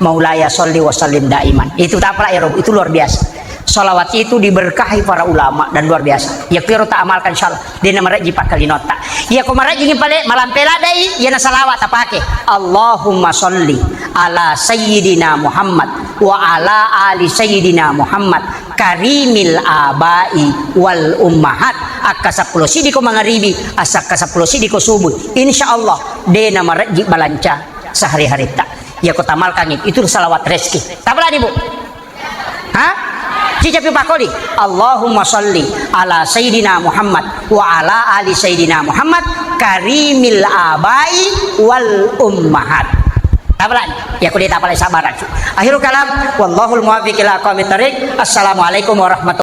Maulaya sholli wa sallim daiman. Itu tapala ya, Rob. Itu luar biasa. Salawat itu diberkahi para ulama dan luar biasa. Ya, kiro tak amalkan, insya Allah. Dena marejji pakkalinotta. Iya ko marejjingi pale malampe ladai, iyana salawat tapake. Allahumma sholli ala sayyidina Muhammad wa ala ali sayyidina Muhammad karimil abai wal ummahat. Akka seppulo siddi ko mangaribi, asa akka seppulo siddi ko subuh. Insya Allah, dena marejji balanca sehari-haritta. Iya ko tamalkangi, itu salawat reski. Tapalani, Bu. Ha? Cicapi pakoli. Allahumma sholli ala sayyidina Muhammad wa ala ali sayyidina Muhammad karimil abai wal ummahat. Tapalani. Iya ko de tapalai sabaran. Akhirul kalam, wallahul muwaffiq ila aqwamit thariq. Assalamualaikum warahmatullahi